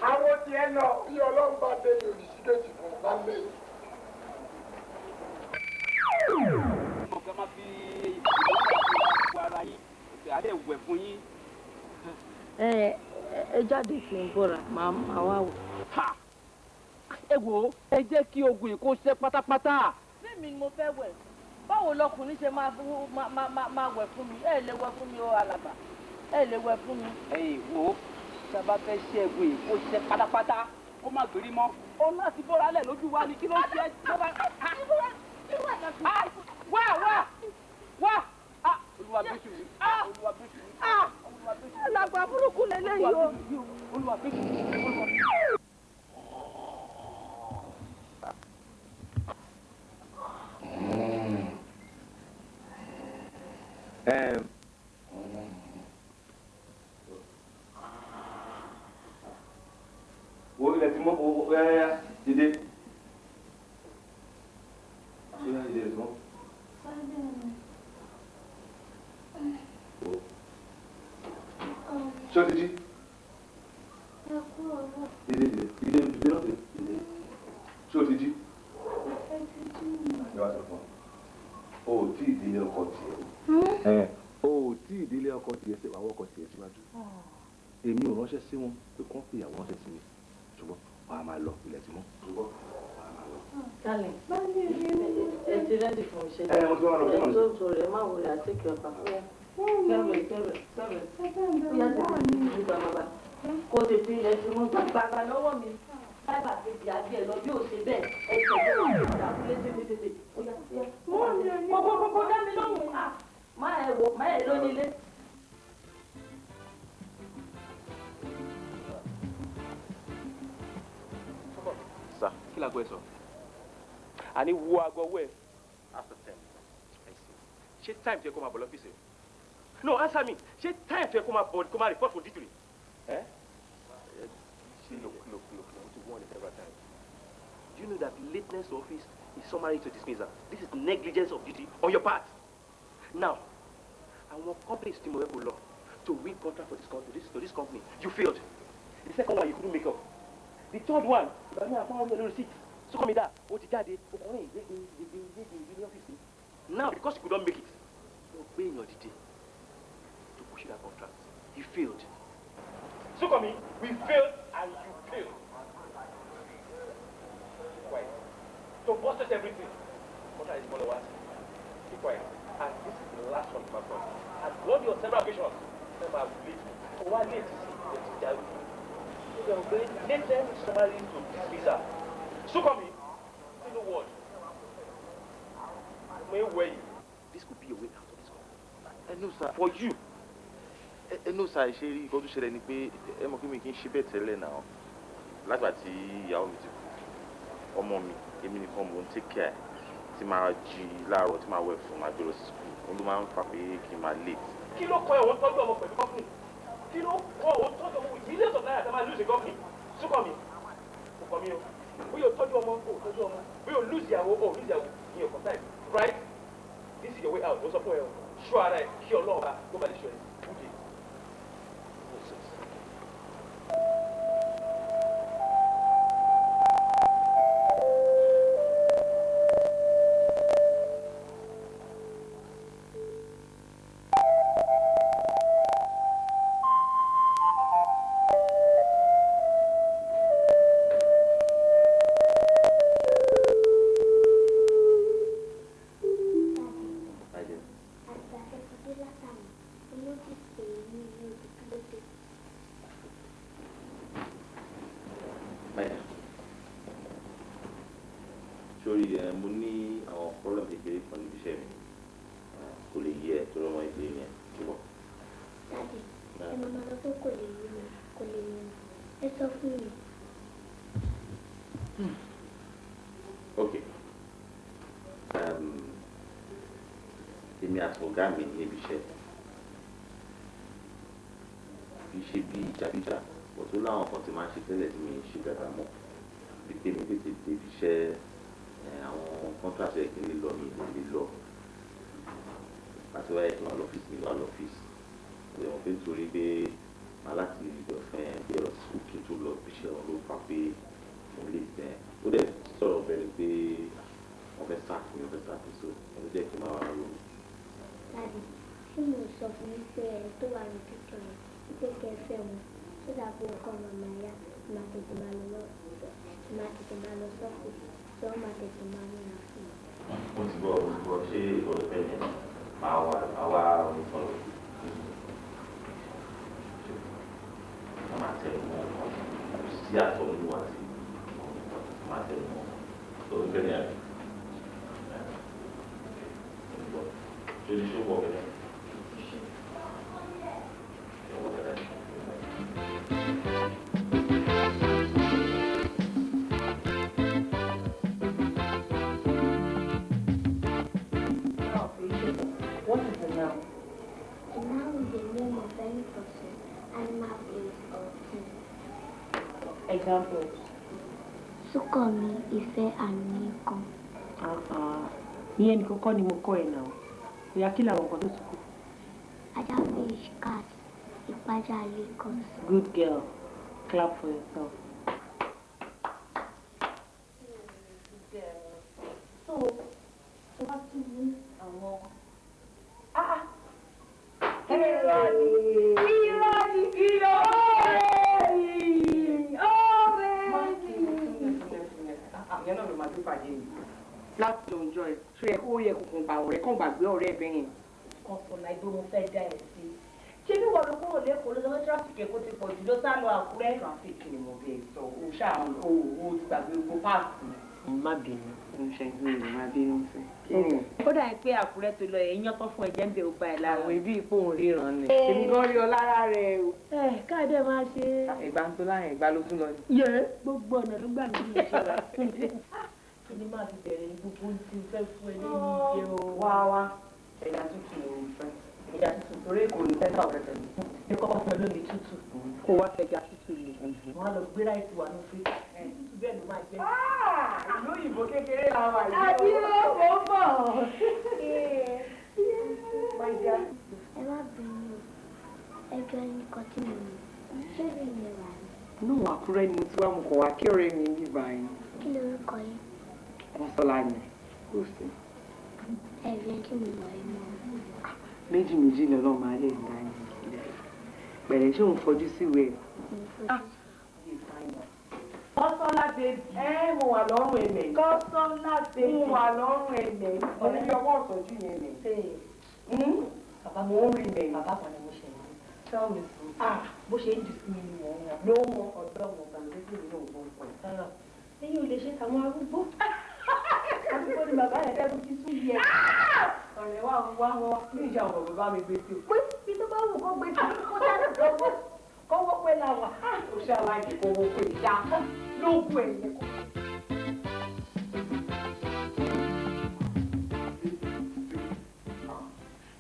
Àwo tiẹ̀ lọ. Bí Ọlọ́run bá dé mi ò ní sí géètì fún un lálẹ́ yìí. Ọ̀gá máa fi ìwà ara yín àdé wẹ̀ fún yín. Ẹ ẹ jáde kí n bọ̀rà máa wá wò. Ẹ wo ẹ jẹ́ kí ogun yìí kó ṣẹ́ pátápátá. Bẹ́ẹ̀ni ni mo fẹ́ wẹ̀ báwo lọkùnrin ṣe máa wẹ̀ fún mi ẹ lè wẹ̀ fún mi o alàgbà ẹ lè wẹ̀ fún mi. Ẹ wo sábà fẹ́ ṣẹ́gun yìí kó ṣẹ́ pátápátá kó má gbérí mọ́ ó láti bọ́ra lẹ̀ lójú wa ni kí ló ṣe é. Wá wá wá olúwa bẹ́sù mi olúwa bẹ́sù mi olúwa bẹ́sù mi. Alàgbà burúkú lélẹ́yìí o. Olúwa bẹ́sù mi olúwa. Wo ilẹ̀ tí mọ́ o yáyá dìde. Ṣé yá dìde tí mọ́? Ṣé o ti jí? Dìde dìde dìde dìde náà dìde dìde. Ṣé o ti jí? Ẹ wá sọ fún ọ. O ò tí ì délé ọkọ tiẹ̀ o. O ò tí ì délé ọkọ tiẹ̀ ṣe wàá wọkọ̀ tiẹ̀ síwájú. Èmi ò ránṣẹ́ sí wọn pé kán fìyàwó ránṣẹ́ sí mi. Ṣùgbọ́n wàá máa lọ ilẹ̀ tí mọ́. Ṣùgbọ́n wàá máa lọ. Darling, ẹ ti rẹ́dì fún iṣẹ́. Ẹ mo ti wá lọ fún mi. Ẹ tó sọ̀rọ̀ ẹ má wọlé àtìkè ọ̀pá. Kẹ́rẹ̀ kẹ́rẹ̀ kẹ́rẹ̀. Bóyá tètè ní bàbá. Kò tètè ilẹ̀ tí mo gbàgbà lọ́wọ́ mi. Bábà kejì àbí ẹ̀ lọ bí ò ṣe bẹ́ẹ̀. Ẹ tẹ̀lé ìdàkúlé tètè tètè. Kókókókó dá mi lóhùn. Má ẹ wò má ẹ lónílé. Sir. Kí la gbọ́ ẹ sọ? Àní wo aago ọwọ́ ẹ. After 10. I see. Ṣé time tó yẹ kó máa bọ̀ lọ́fíìsì rẹ̀? No, answer me. Ṣé time tó yẹ kó máa bọ̀ kó máa report for duty? Eh? Look, look, look. I want to warn you several times. Do you know that lateness to office is summary to dismissal? This is negligence of duty on your part. Now, àwọn companies tí mo fẹ́ kó lọ to win contract for this company, to this company, you failed. The second one, you couldn't make up. The third one, ìgbà mi àfọwọ́n mi lórí receipt. Sọ́kọ́ mi dá, ó ti jáde, ọkùnrin ìgbégbé ìgbégbé ìgbégbé ní ọ́fíìsì. Now, because you could not make it, lọ gbé èèyàn dìde to push that contract. You failed. Sọ́kọ́ mi, we failed and you failed. Keep quiet. To bust everything, contract is followers. Keep quiet. And this is the last one, my friend. I've warned you on several occasions. Never late. Why late? Let them summary to dismissal. Sọ́kọ́ mi, you know what? May weigh you. This could be a way out of this company. Ẹ no sir. For you. Ẹ no sir, ṣe rí nǹkan tó ṣẹlẹ̀ ni pé ẹ mọ̀ kí mi kì í ṣe bẹ́ẹ̀ tẹ́lẹ̀ náà. Látìgbà tí ìyàwó mi ti kú, ọmọ mi, èmi nìkan mò ń take care tí máa jí láàárọ̀ tí máa wẹ̀ fún máa gbé lọ sí school. Òun ló máa ń fà pé kí n máa late. Kí ló kọ́ ẹ̀wọ̀n tọ́jú ọmọ pẹ̀lú company? Kí ló kọ́ òun tọ́jú ọmọ with millions of naira tí a máa lose in company? Sọ́kọ́ mi, kò kọ́ mi o. Bóyá o tọ́jú ọmọ, o tọ́jú ọmọ. Bóyá o lose ìyàwó, o lose ìyàwó. Ìyẹn ò kọ́ time, right? This is your way out. Mo sọ fún ẹ o. Ṣọ́ ara ẹ kí Ọlọ́run bá kó ba lè ṣọ́ ẹ. Good day. Nonsense. Maya. Sórí ẹ, mo ní àwọn problem kékeré kan níbi iṣẹ́ mi. Kò lè yé ẹ torí ọmọ ìdílé yẹn. Ṣùgbọ́n. Daddy, ẹ máa máa sọ pé kò lè yé mi, kò lè yé mi. Ẹ sọ fún mi. Ok. Èmi àti ọ̀gá mi níbi iṣẹ́. Kì í ṣe bí ìjàbíjà, bọ̀ tó láwọn kan ti máa ń ṣe tẹ́lẹ̀ tí mi ń ṣe dáadáa mọ́. Bí pé mi tètè débi iṣẹ́, àwọn contract ẹ̀ kí n lè lọ mi lè lọ. Àti wáyé kí n wá lọ́fíìsì mi wá lọ́fíìsì. Ìwọ̀n pé nítorí pé màá láti ọ̀fẹ́ bí ẹ̀rọ sùkúl kí n tó lọ bí iṣẹ́ wọn ló fà pé mo lè tẹ̀. Ó dẹ̀ sọ̀rọ̀ bẹ̀rẹ̀ pé wọ́n fẹ́ sack mi, wọ́n fẹ́ sack mi, so wọ́n jẹ́ kí n máa wá ronú. Daddy, ṣé mo sọ fún yín pé ẹni tó wà ní píkọ̀ yẹn pé kẹ́ ẹ fẹ́ wọn tó dà pé nǹkan màmá yá máa tètè máa lọ máa tètè máa lọ sọ́fíìsì tí wọ́n máa tètè máa múra fún mi. Mo ti gbọ́, mo ti gbọ́, ṣé olùfẹ́ yẹn máa wá máa wá onítọ̀rọ̀? Wọ́n máa tẹnu mọ́ ọkàn kò sí àtọ̀ nínú àti máa tẹnu mọ́ olùfẹ́ yẹn àbí? Ṣé o ṣe wọ̀ bẹ́ẹ̀? What is the noun? A noun is the name of any person, animal, place, or thing. Examples. Súnkànmí, Ìfẹ́ and Yínkan. Ìyẹn nìkan kọ́ ni mo kọ́ ẹ̀ náà. Bóyá kí làwọn nǹkan tó tún kù? Ajá fish, cat, Ìpájà Lagos. Good girl. Clap for yourself. So, tó bá tún ní àwọn. Irọ́ ni, irọ́ ni, irọ́ ni, ọ̀rẹ́ mi. Ìyẹn náà ló máa tún pàdé mi. Láti ọjọ́ ẹ̀, ṣó yẹ kó yẹ kó kàn bá ọ̀rẹ́ kàn gbàgbé ọ̀rẹ́ ẹ̀ bẹ́yẹn. Kọ̀sọ̀lá igbó mo fẹ́ dá ẹ̀ sí. Ṣé bí wọ́n ló kúrò lẹ́kọ̀ọ́ ló sọ pé tírafíkì Èkó ti pọ̀ jù ló sá lọ Àkúrẹ́? Tírafíkì ni mo bí ẹ sọ, o ṣáà o o ti gbàgbé gbogbo páàsì. Má bínú, mo ṣe ń gbé má bínú sí. Ó dà pé Àkúrẹ́ tó lọ ẹ̀ yán tán fún ẹ̀jẹ̀ ń bẹ ó bá ẹ̀ lára. Àwọn ibi ìpò òun ríran ni. Èmi gan rí ọ lára rẹ o. Ẹ káàdé máa ṣe. Ìgbà tó láyìn ìgbà ló tún lọ ní. Yẹ gbogbo ọ̀nà ló gbà mí ní ìṣe wa. Kí ni máa fi bẹ̀rẹ̀ ní gbogbo ohun tí n fẹ́ fún ẹ lẹ́yìn ìjẹ o. Wá wá, ẹja tútù ló ń fẹ́. Ẹja tútù torí èkó ní sẹ́ńtà ọ̀rẹ́ tẹ̀lé. Ní kọ́kọ́ fún ẹ lómi tútù. Kó wá fẹja tútù lè. Wọ́n á lọ gbé ráìsì wà ní fíríjì. Tútù bẹ́ẹ̀ ló máa jẹ́. Ìlú òyìnbó kékeré la wà yìí. Àbí ó mò ń bọ̀. My dear. Ẹ má bínú o, ẹjọ́ nìkan tí mo mọ̀. Ṣé bí mi wà ní? Inú Àkúrẹ́ ni mo ti wá, mo kàn wá kí ọ̀rẹ́ mi ní báyìí. Kí lorúkọ yín? Kọ́sọ́lá ni. Kò sí. Ẹ̀rí tí mo mọ̀ ẹ́ mọ́. Méjì méjì lọ́lọ́ máa lè dá yín sílẹ̀. Pẹ̀lẹ́ ṣé òun fojú síwèé ẹ̀? Kọ́sọ́lá bèbí. Ẹ mo wà lọ́rùn ẹ̀mẹ̀. Kọ́sọ́lá bèbí. Mo wà lọ́rùn ẹ̀mẹ̀. Mo ní ọwọ́ ọ̀tọ́jú yẹn mẹ̀. Bàbá Mo ń rí mẹ̀. Bàbá kan ni mo ṣe ní. Tell me so. Ah, bó ṣe ń jù sí mi ni mò ń wọ̀. Ló ń mọ ọ̀dọ́ wọn gbàgbé sí mi náà gbọ́n pọ̀. Ẹ̀yin ò lè ṣe tàwọn arúgbó. Arúgbó ni bàbá rẹ̀ fẹ́ ti tún yẹ. Ọ̀rẹ́ wa wá wá ní ìjà ọ̀rọ̀ bàbá mi gbé sí o. Pé bí tó bá wù kó gbé sí kó sáré lọ́wọ́ kọ́wọ́ pé la wà. Ó ṣe aláìsí kówó pé ìyá lóògùn ẹ̀yẹ kọ́.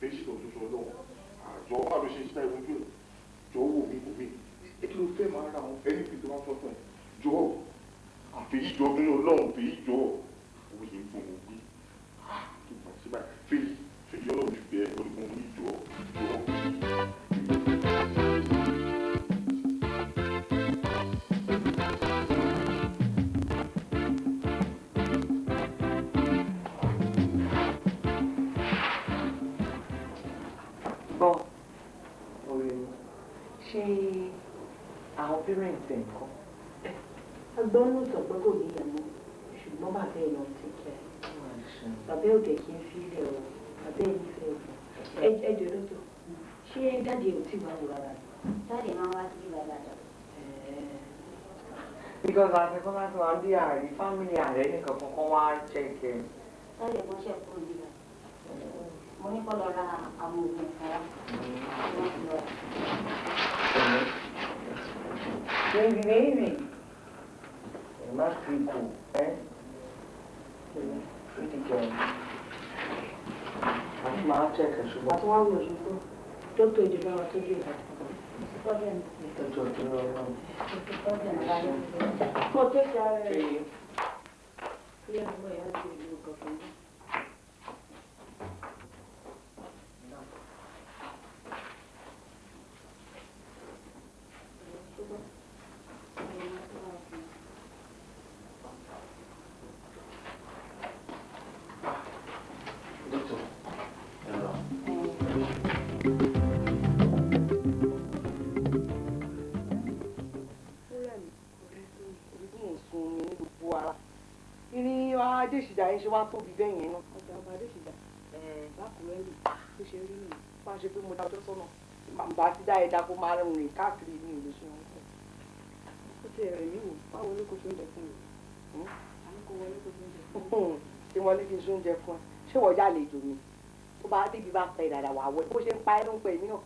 Èyí sì lọ́dún sọ lọ́wọ́. Àjọ bá mi ṣe ṣe ìwojú ẹ̀. Jọ wò mí wò mí. Ẹ kí ló fẹ́ máa ra àwọn ẹni fi tó wá fọ́tọ̀ ẹ̀. Jọ àfẹ́yí jọ bí ọlọ́run fèyí jọ. Owó yìí ń fún mi gbé. Kí n bá ṣe báyìí. Fèyí fèyí ọlọ́run ti bẹ̀ olùkọ́ mi jọ jọ. Bọ́ ọ̀rẹ́ mi, ṣé àwọn parents ẹ̀ ń kọ́? Agbọ́n ló sọ pé kò ní ìyá mọ́, ṣùgbọ́n bàbá ẹ̀ lọ ti kẹ́. Bàbá ẹ̀ ò dẹ̀ kí n fi ilẹ̀ o, bàbá ẹ̀ nífẹ̀ẹ́ o. Ẹ jọ̀ọ́ dọ́tọ̀, ṣé dáàdi ẹ̀ ò tí ì wá wò rárá ni? Dáàdì máa ń wá sí bàbá dà. Because àti kọ́ láti wá bí àárín family ààrẹ nìkan kankan wá check ẹ̀. Lọ́lẹ̀ bó ṣe kúrò níbẹ̀. Mo ní kó lọ ra àwọn oògùn kan wá. Wọ́n ti lọ rà. Baby, baby. Ẹ má fi kù ẹ́. Pretty girl. Àti máa check ẹ̀ ṣùgbọ́n. Àti wá wò ṣùgbọ́n dókítà ìjọba wa tójú ìgbà. Kò sí problem. Ìtọ́jú ọ̀dọ́ ọlọ́run. Kò sí problem rárá. Mo tẹ́kẹ̀ ara rẹ̀. Ilé àbúrò ìyá ti ìlú kankan náà. Doctor, ẹ rà. Irin Adéṣìdá yẹn ṣe wá tóbi bẹ́ẹ̀ yẹn náà. Ọjà ọba Adéṣìdá. Lákùrẹ́ lù bó ṣe rí nìyẹn. Bá a ṣe pé mo dá ọjọ́ sọ́nà, bá a ti dá ẹja kó máa rìn káàkiri ní ìlú ṣe wọn. Ó ti ẹ̀rẹ̀ mí wò, wá wọlé kó ṣe oúnjẹ fún mi. Àní kó wọlé kó ṣe oúnjẹ fún mi. Ṣé wọlé kí n ṣe oúnjẹ fún ẹ? Ṣé wọ́n já àlejò mi? Tó bá débi bá pẹ́ dáadáa wà wọlé. Bó ṣe ń pa ẹ́ ló ń pẹ́ mí náà,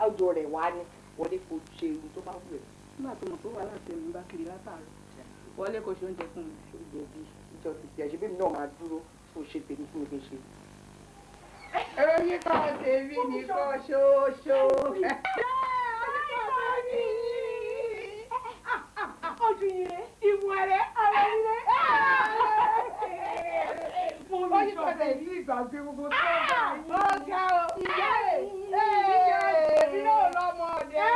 ọjọ́ rẹ̀ wá ní wọlé kó ṣe ohun tó bá wù ẹ́. Nígbà tó mọ̀ pé wàhálà tí èmi bá kiri látàárọ̀. Wọlé kó ṣe oúnjẹ fún mi. Oúnjẹ bí ìjọ ti tiẹ̀ ṣe bí mi náà máa dúró kó ṣe tèmi fún mi kí n ṣe. Oyin kan tèmi nìkan ṣoṣo. Ojú yìí rẹ̀, ìwọ̀n rẹ̀, ara yìí rẹ̀. Mo ní Oyin kan tèmi ìgbàgbé gbogbo tó bá yín. Ọ̀gá o, ìyá ẹ̀ èmi náà lọ́mọ ọ̀dẹ́.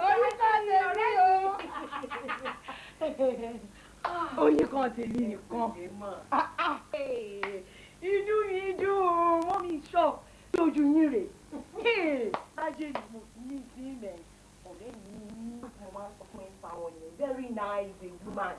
Oyin kan tèmi o. Oyin kan tèmi nìkan. Inú mi dùn, mọ́ mi sọ lójú yín rè. Ajé ni mo ní sí ilẹ̀ ọ̀rẹ́ mi ní mo máa ń sọ fún ẹ pa wọn yẹn. Very nice woman.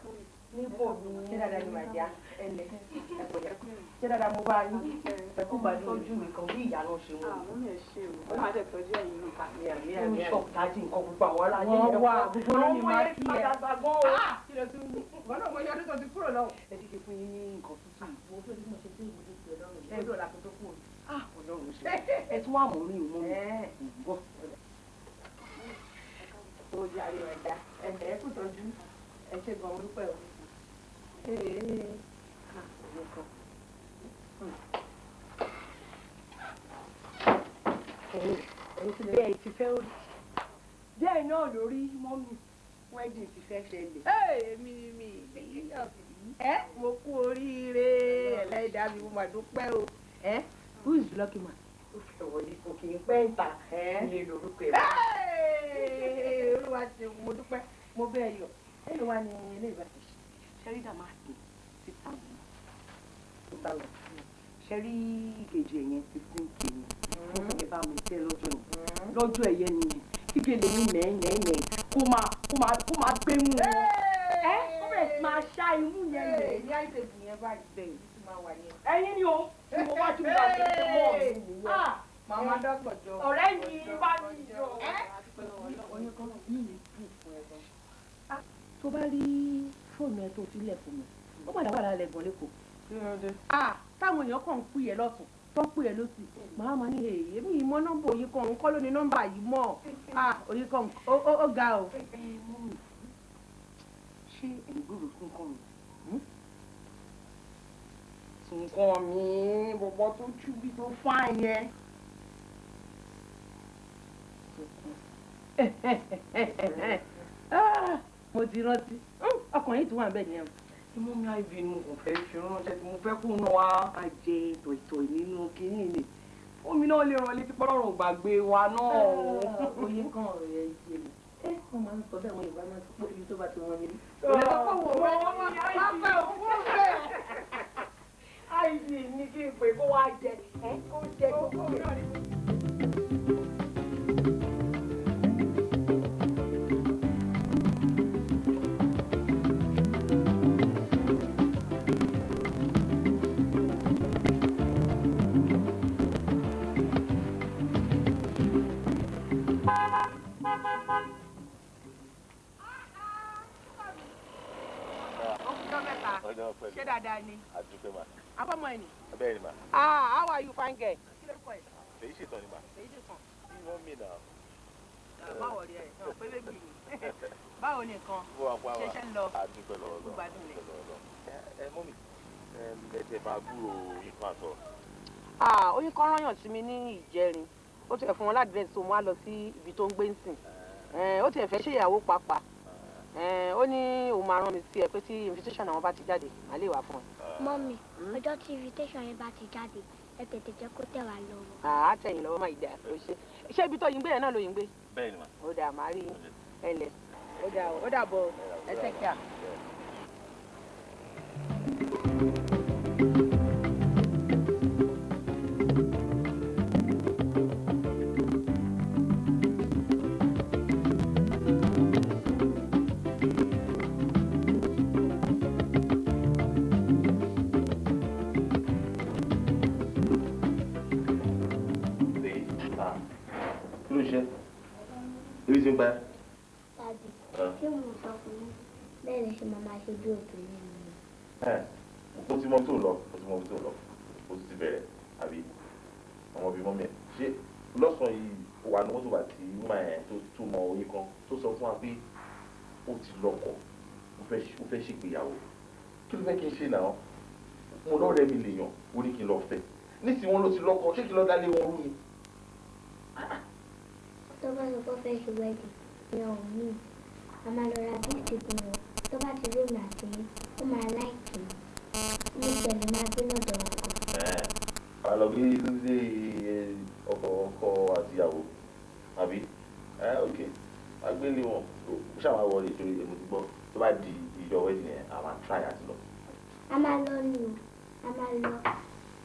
Níbo mi? Ṣé dáadáa ni màdìá? Ẹnẹ ẹ̀pẹ̀lẹ́. Ṣé dáadáa mo bá yín? Ẹ̀kú gbàdúrà tọ́jú mi kan bí ìyá náà ṣe wọ́n. Àwọn mi ẹ̀ ṣe o, wọ́n máa dẹ̀ tọ́jú ẹ̀yin náà. Àmì àmì àmì. Ó ń ṣọ̀tájì nǹkan gbogbo àwọn ará ayé Wọ́n wà gbogbo ló ní máa kí ẹ. Àwọn ọmọ yẹn padà gan o. Kí ló tún ní? Wọ́n náà mọ iye ọdún tó ti kúrò lọ. Ẹ ti ṣe fún yín ní nǹkan tútù. Mo fẹ́ bí mo ṣe dé ìwé ti Ọlọ́run. Ẹ lọ́la kó tó kú o. Ọlọ́run ṣe. Ẹ tún wà mọ́ mi ò mọ́ mi. Bọ́. Ó yàrá ẹ̀dá ẹ̀dá ẹ̀ kò tọ́jú. Ẹ ṣe gan orúkọ ẹ̀ o. Bẹ́ẹ̀ ti fẹ́ orí. Bẹ́ẹ̀ náà lórí mọ́mì wedding ti fẹ́ ṣẹlẹ̀. Èmi ni mi ẹ mo kú oríire ẹlẹ́dàá mi mo mà dúpẹ́ o. Who is the lucky man? Ó fẹ́ wọlé kò kì í pẹ́ ń ta ilé lórúkọ ẹ̀. Olúwa ṣe mo dúpẹ́ mo bẹ́ẹ̀ yọ̀. Èló wá ní ilé ìbáṣe? Ṣẹ́rí dàmáàkì 6,000. 2,000. Ṣẹ́rí ìkejì ẹ̀yẹn 15K ni. Mo fẹ́ bá mi tẹ́ lọ́jọ́ yẹn. Lọ́jọ́ ẹ̀yẹ nìyẹn. Kíkẹ́ lè ní mẹ́ẹ̀mẹ́ẹ̀mẹ́ kó máa kó máa kó máa gbé mú wọn. Ẹ ó bẹ̀rẹ̀ sí máa ṣá imú yẹn lẹ̀. Ní àìsègùn yẹn báyìí bẹ́ẹ̀ ní ti máa wà ní. Ẹ̀yin ni o, tí mo wá tí mo bá ṣe ṣe mọ́ mi nìyẹn. Màmá dọ́kítọ̀ jọ. Ọ̀rẹ́ mi bá mi yọ. Oyin kan ní mi dùn fún ẹ gan. Tó bá rí fóònù ẹ tó filẹ̀ fún mi, ó padà wà lálẹ́ gan lẹ́kọ̀ọ́. Táwọn èèyàn kàn ń pè ẹ́ lọ́tún tó ń pè ẹ́ lọ́sì màá ma ní èyí èmi ìmọ̀ nọ́mbà oyin kan òun kọ́ ló ní nọ́mbà yìí mọ́ oyin kan ó ga o. Ṣé ẹ̀yin gbúròó fún nǹkan mi? Nǹkan mi bọ̀bọ̀ tó túbí tó fáìn yẹn. Mo ti rántí ọkùnrin tí wà ń bẹ̀ nìyẹn. Mú mi iv ni mo kàn fẹ́ fi ránṣẹ́ tí mo fẹ́ kó náà wá jẹ tọ̀ìtọ̀ì nínú kínní ni. Omi náà lè rán létí pọ́lọ́run gbàgbé wa náà. Oyin kan ọ̀rẹ́ yé mi. Ẹ wọ́n máa ń sọ bẹ́ẹ̀ wọ́n Yorùbá máa ń sọ pé ibi tó bá ti wọ́n nílé. Òye tó kọ̀ wò wọ́n wá fẹ́ òkú fẹ́. Iv ni kí n pè kó wá jẹ kó jẹ kó jẹ. Ọjọ́ pẹ̀lú. Ṣé dáadáa ni? Àdúpẹ́ mà. Abọ́mọ ẹ̀ ni. Bẹ́ẹ̀ ni mà. Ah, how are you, fine girl? Kí lórúkọ ẹ̀? Fèyí ṣètàn ni mà. Fèyí ṣètàn. Bí wọ́n mi nà. Báwo rí ẹ? Ọ̀ pé bébì ni. Báwo ni nǹkan? Bó wa pa wa. Ṣé ṣe ń lọ? Àdúpẹ́ lọ́wọ́ lọ. Gbádùn ni. Ẹ mọ́mì, ẹ tẹ bá gbúrò ikú àtọ̀. Ah, oyin kan rányàn sí mi ní ìjẹrin. Ó tiẹ̀ fún wọn ládìrẹ́sì tó mú á lọ sí ibi tó ń gbé ń sìn. Ó tiẹ̀ fẹ́ ṣèyàwó pàápàá. Ó ní òun máa rán mi sí ẹ pé tí invitation àwọn bá ti jáde, màá lè wá fún ẹ. Mọ́mì, ọjọ́ tí invitation yẹn bá ti jáde, ẹ tètè jẹ́ kó tẹ̀ wá lọ́wọ́. Àá tẹ̀yìn lọ́wọ́ máa dà ó ṣe. Ṣé ibi tó yín gbé yẹn náà ló yín gbé? Bẹ́ẹ̀ ni mà. Ó dà màá rí ẹ lẹ̀. Ó dà ó dàbọ̀ ẹ take care. Kí ló ṣe? Ebi ti ń pa ẹ́. Dàdí, tí mò ń sọ fún yín, bẹ́ẹ̀ ni ṣe máa máa ṣe bí obìnrin mi. Ó ti mọ tó lọ, ó ti mọ tó lọ, ó ti bẹ̀rẹ̀, àbí ọmọ bíi mọ́mí ẹ̀. Ṣé lọ́sàn-án yìí wà ní mọ́tò àti wúmà ẹ̀ tó mọ oyin kan tó sọ fún wa pé ó ti lọ́kọ, ó fẹ́ ṣègbéyàwó. Kí ló fẹ́ kí n ṣe náà? Mo lọ́rẹ̀ẹ́ mi lè yàn, ó ní kí n lọ fẹ́. Nísìnyí wọn ló ti lọ́kọ, ṣé kí n lọ dálé wọn rú ni? Tó bá sọ pé ó fẹ́ ṣe wedding, ìyẹn ò mí. A máa lọ ra gift fún wọn. Tó bá ti rí mi àti yín, ó máa láìkì mi. Mo tẹ̀lé máa gbé lọ́dọ̀ ọkọ. A lọ gbé ilé ọkọ ọkọ àti ìyàwó, àbí? Ok, a gbé ilé wọn. Ó ṣàwọn wọlé ìṣòro èmi ti gbọ́. Tó bá di ìjọ wedding yẹn, a máa try àti lọ. A máa lọ ni o, a máa lọ.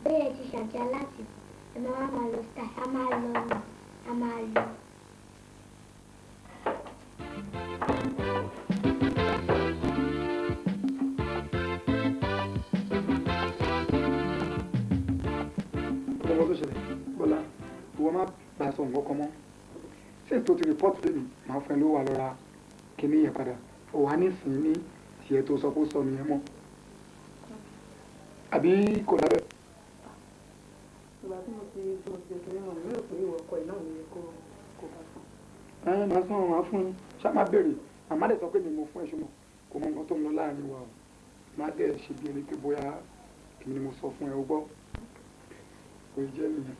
Bẹ́ẹ̀ ti ṣàjà láti, ẹ máa wá máa lọ style, a máa lọ ni, a máa lọ. Ọmọ tó ṣẹlẹ̀, Bọ́lá, ìwọ má bàa sọ nǹkan kan mọ́. Since tó ti report lé mi, màá fún ẹ ló wà lọ́ra kíní yẹn padà. Ò wá nísìnyí ní tiẹ̀ tó sọ pé ó sọ nìyẹn mọ́. Àbí kò lábẹ́. Ìgbà tí mo ti kiri mọ̀, mi rò pé ìwọ ọkọ ẹ̀ náà ni kò bá fún. Ẹ máa sọ máa fún un, ṣá máa béèrè. Màmá dẹ̀ sọ pé mi mo fún ẹ ṣùgbọ́n kò mọ nǹkan tó ń lọ láàrin wa o. Má dẹ̀ ṣe bí ẹni pé bóyá èmi ni mo sọ fún ẹ o gbọ́. Kò jẹ́ nìyẹn.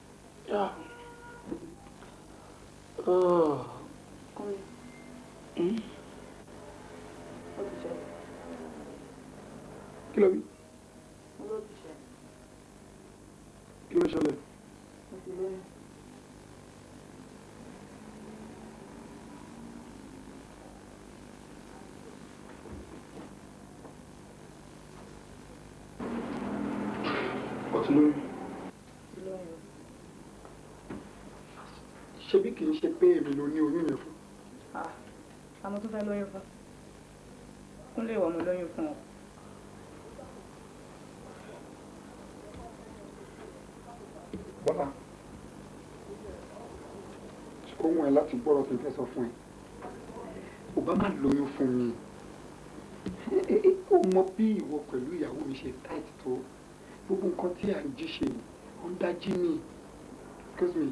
Kúnlé. Ó ti ṣẹlẹ̀. Kí ló wí? Mo ló ti ṣẹlẹ̀. Kí ló ṣẹlẹ̀? Mo ti lóyún. Ó ti lóyún. Ti lóyún. Ṣebí kì í ṣe pé èmi ló ní oyún yẹn fún? Ah, àmọ́ tó fẹ́ lóyún fún. Kúnlé ìwọ mo lóyún fún ọ. Bọ́lá, ó wùn ẹ́ láti gbọ́rọ̀ tí n fẹ́ sọ fún ẹ. Ò bá má lóyún fún mi. Ó mọ bí ìwọ pẹ̀lú ìyàwó mi ṣe tight tó. Gbogbo nǹkan tí à ń jí ṣe yìí, ó ń dájí mi. Excuse me.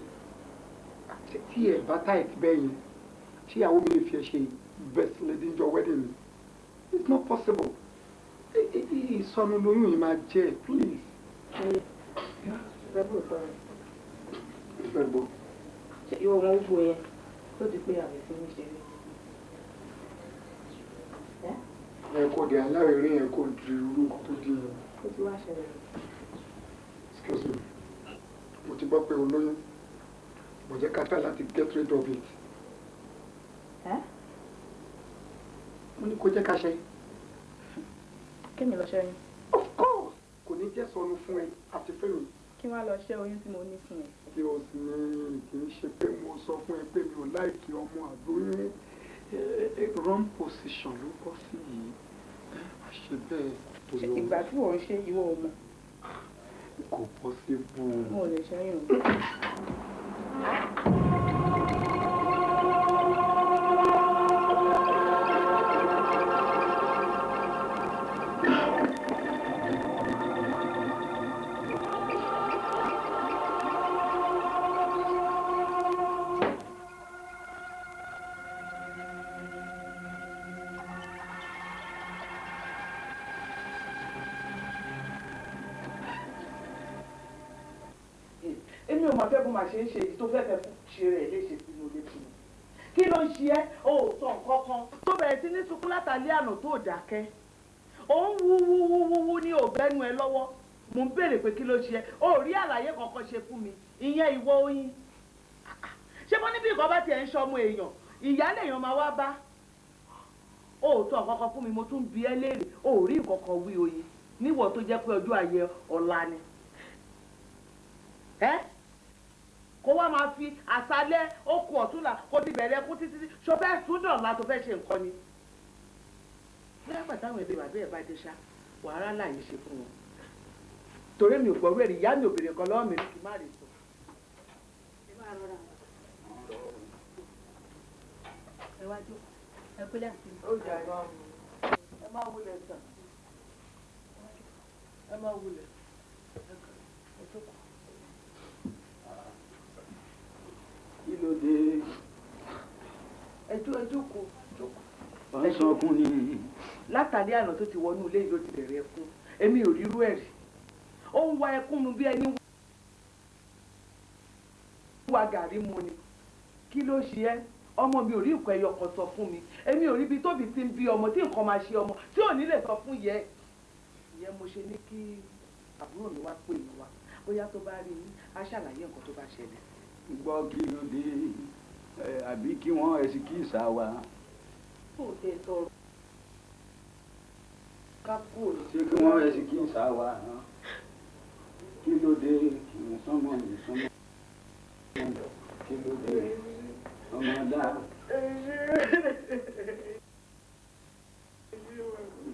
Tí ẹ bá tight bẹ́ẹ̀ yẹn, ṣé ìyàwó mi lè fi ẹ ṣe best lady in your wedding ni? It's not possible. Ìsọnù lóyún yìí máa jẹ́, please. Rẹ́bù sọ̀rọ̀. Ìfẹ́ gbọ́. Ṣé ìwọ ọmọ ogun yẹn tó ti pé àbẹ̀ sí ní ṣeré? Ẹ kò dé aláìrí yẹn kò di irú nǹkan tó di yẹn. Ó ti wá ṣẹlẹ̀. Excuse me. Mo ti gbọ́ pé o lóyún. Mo jẹ́ ká try láti get rid of it. Mo ní kó jẹ́ ká ṣe. Kémi lọ ṣẹ́yún. Of course! Kò ní jẹ́ sọnù fún ẹ àti fẹ́mi. Kí wọ́n lọ ṣẹ́ oyún tí mo ní fún ẹ. Kí o sì ní kì í ṣe pé mo sọ fún ẹ pé mi ò láìkí ọmọ àgbóyún. Wrong position ló bọ́ sí yìí. Má ṣe bẹ́ẹ̀ tó yọ. Ìgbà tí wọ́n ń ṣe ìwọ ọmọ. Kò possible. Mo ò lè ṣẹ́yún. Èmi ò mọ̀ fẹ́ bó máa ṣe ń ṣe èyí tó fẹ́ fẹ́ ṣe rẹ̀ léṣe sínú ilé fún mi. Kí ló ń ṣe ẹ́? O ò sọ nǹkan kan. Tó bẹ̀rẹ̀ sí ní sunkún látàlẹ́ àná tó dákẹ́. Ò ń wú wú wú wú wú ní ògbẹ́nu ẹ lọ́wọ́. Mò ń béèrè pé kí ló ṣe ẹ́? O ò rí àlàyé kankan ṣe fún mi. Ìyẹn ìwọ oyin. Ṣé mo ní bí nǹkan bá tiẹ̀ ń ṣọmọ èèyàn, ìyá lèèyàn máa wá bá? O ò sọ nǹkan kan fún mi, mo tún bi ẹ́ léèrè. O ò rí nǹkan kan wí oyin. Níwọ̀ tó jẹ́ pé ọjọ́ ayẹ ọ̀la ni. Ẹ́ kó wá máa fi àṣálẹ́ okùn ọ̀túnla kó ti bẹ̀rẹ̀ ẹkún títí ṣo fẹ́ súndọ̀la tó fẹ́ ṣe nǹkan ni. Nígbà táwọn ẹbí bàbá ẹ̀ bá dé ṣá, wàhálà láàyè ṣe fún wọn. Torí mi ò gbọ́ rẹ̀ ìyá mi ò béèrè kan lọ́wọ́ mi kí n má rí sọ. Ẹ wá jókòó, ẹ kúlẹ̀ àti mi. Ó jà ẹ má wulẹ̀ sàn. Ẹ má wulẹ̀. Ẹ jókòó. Kí ló dé? Ẹ jókòó, jókòó. Ọ̀ ń sọkún ni. Látàrí àná tó ti wọnú ilé yìí ló ti bẹ̀rẹ̀ ẹkún. Èmi ò rírú ẹ̀ rí. Ó ń wa ẹkún mu bí ẹni wa gàrí mu ni. Kí ló ṣe ẹ́? Ọmọ mi ò rí nǹkan ẹyọ kan sọ fún mi. Èmi ò rí ibi tóbi ti ń bí ọmọ tí nǹkan máa ṣe ọmọ tí ò ní lè sọ fún yẹ. Ìyẹn mo ṣe ní kí àbúrò mi wá pè mí wá. Bóyá tó bá rí yín, á ṣàlàyé nǹkan tó bá ṣẹlẹ̀. Gbọ́ kí ló dé? Àbí kí wọ́n ẹ̀sìn kí ìsà wa? Kò tẹ sọ̀rọ̀. Ká kúrò. Ṣé kí wọ́n ẹ̀sìn kí ìsà wa? Kí ló dé? Ìsánmọ̀ ìsánmọ̀. Kí ló dé? Ọmọ dá.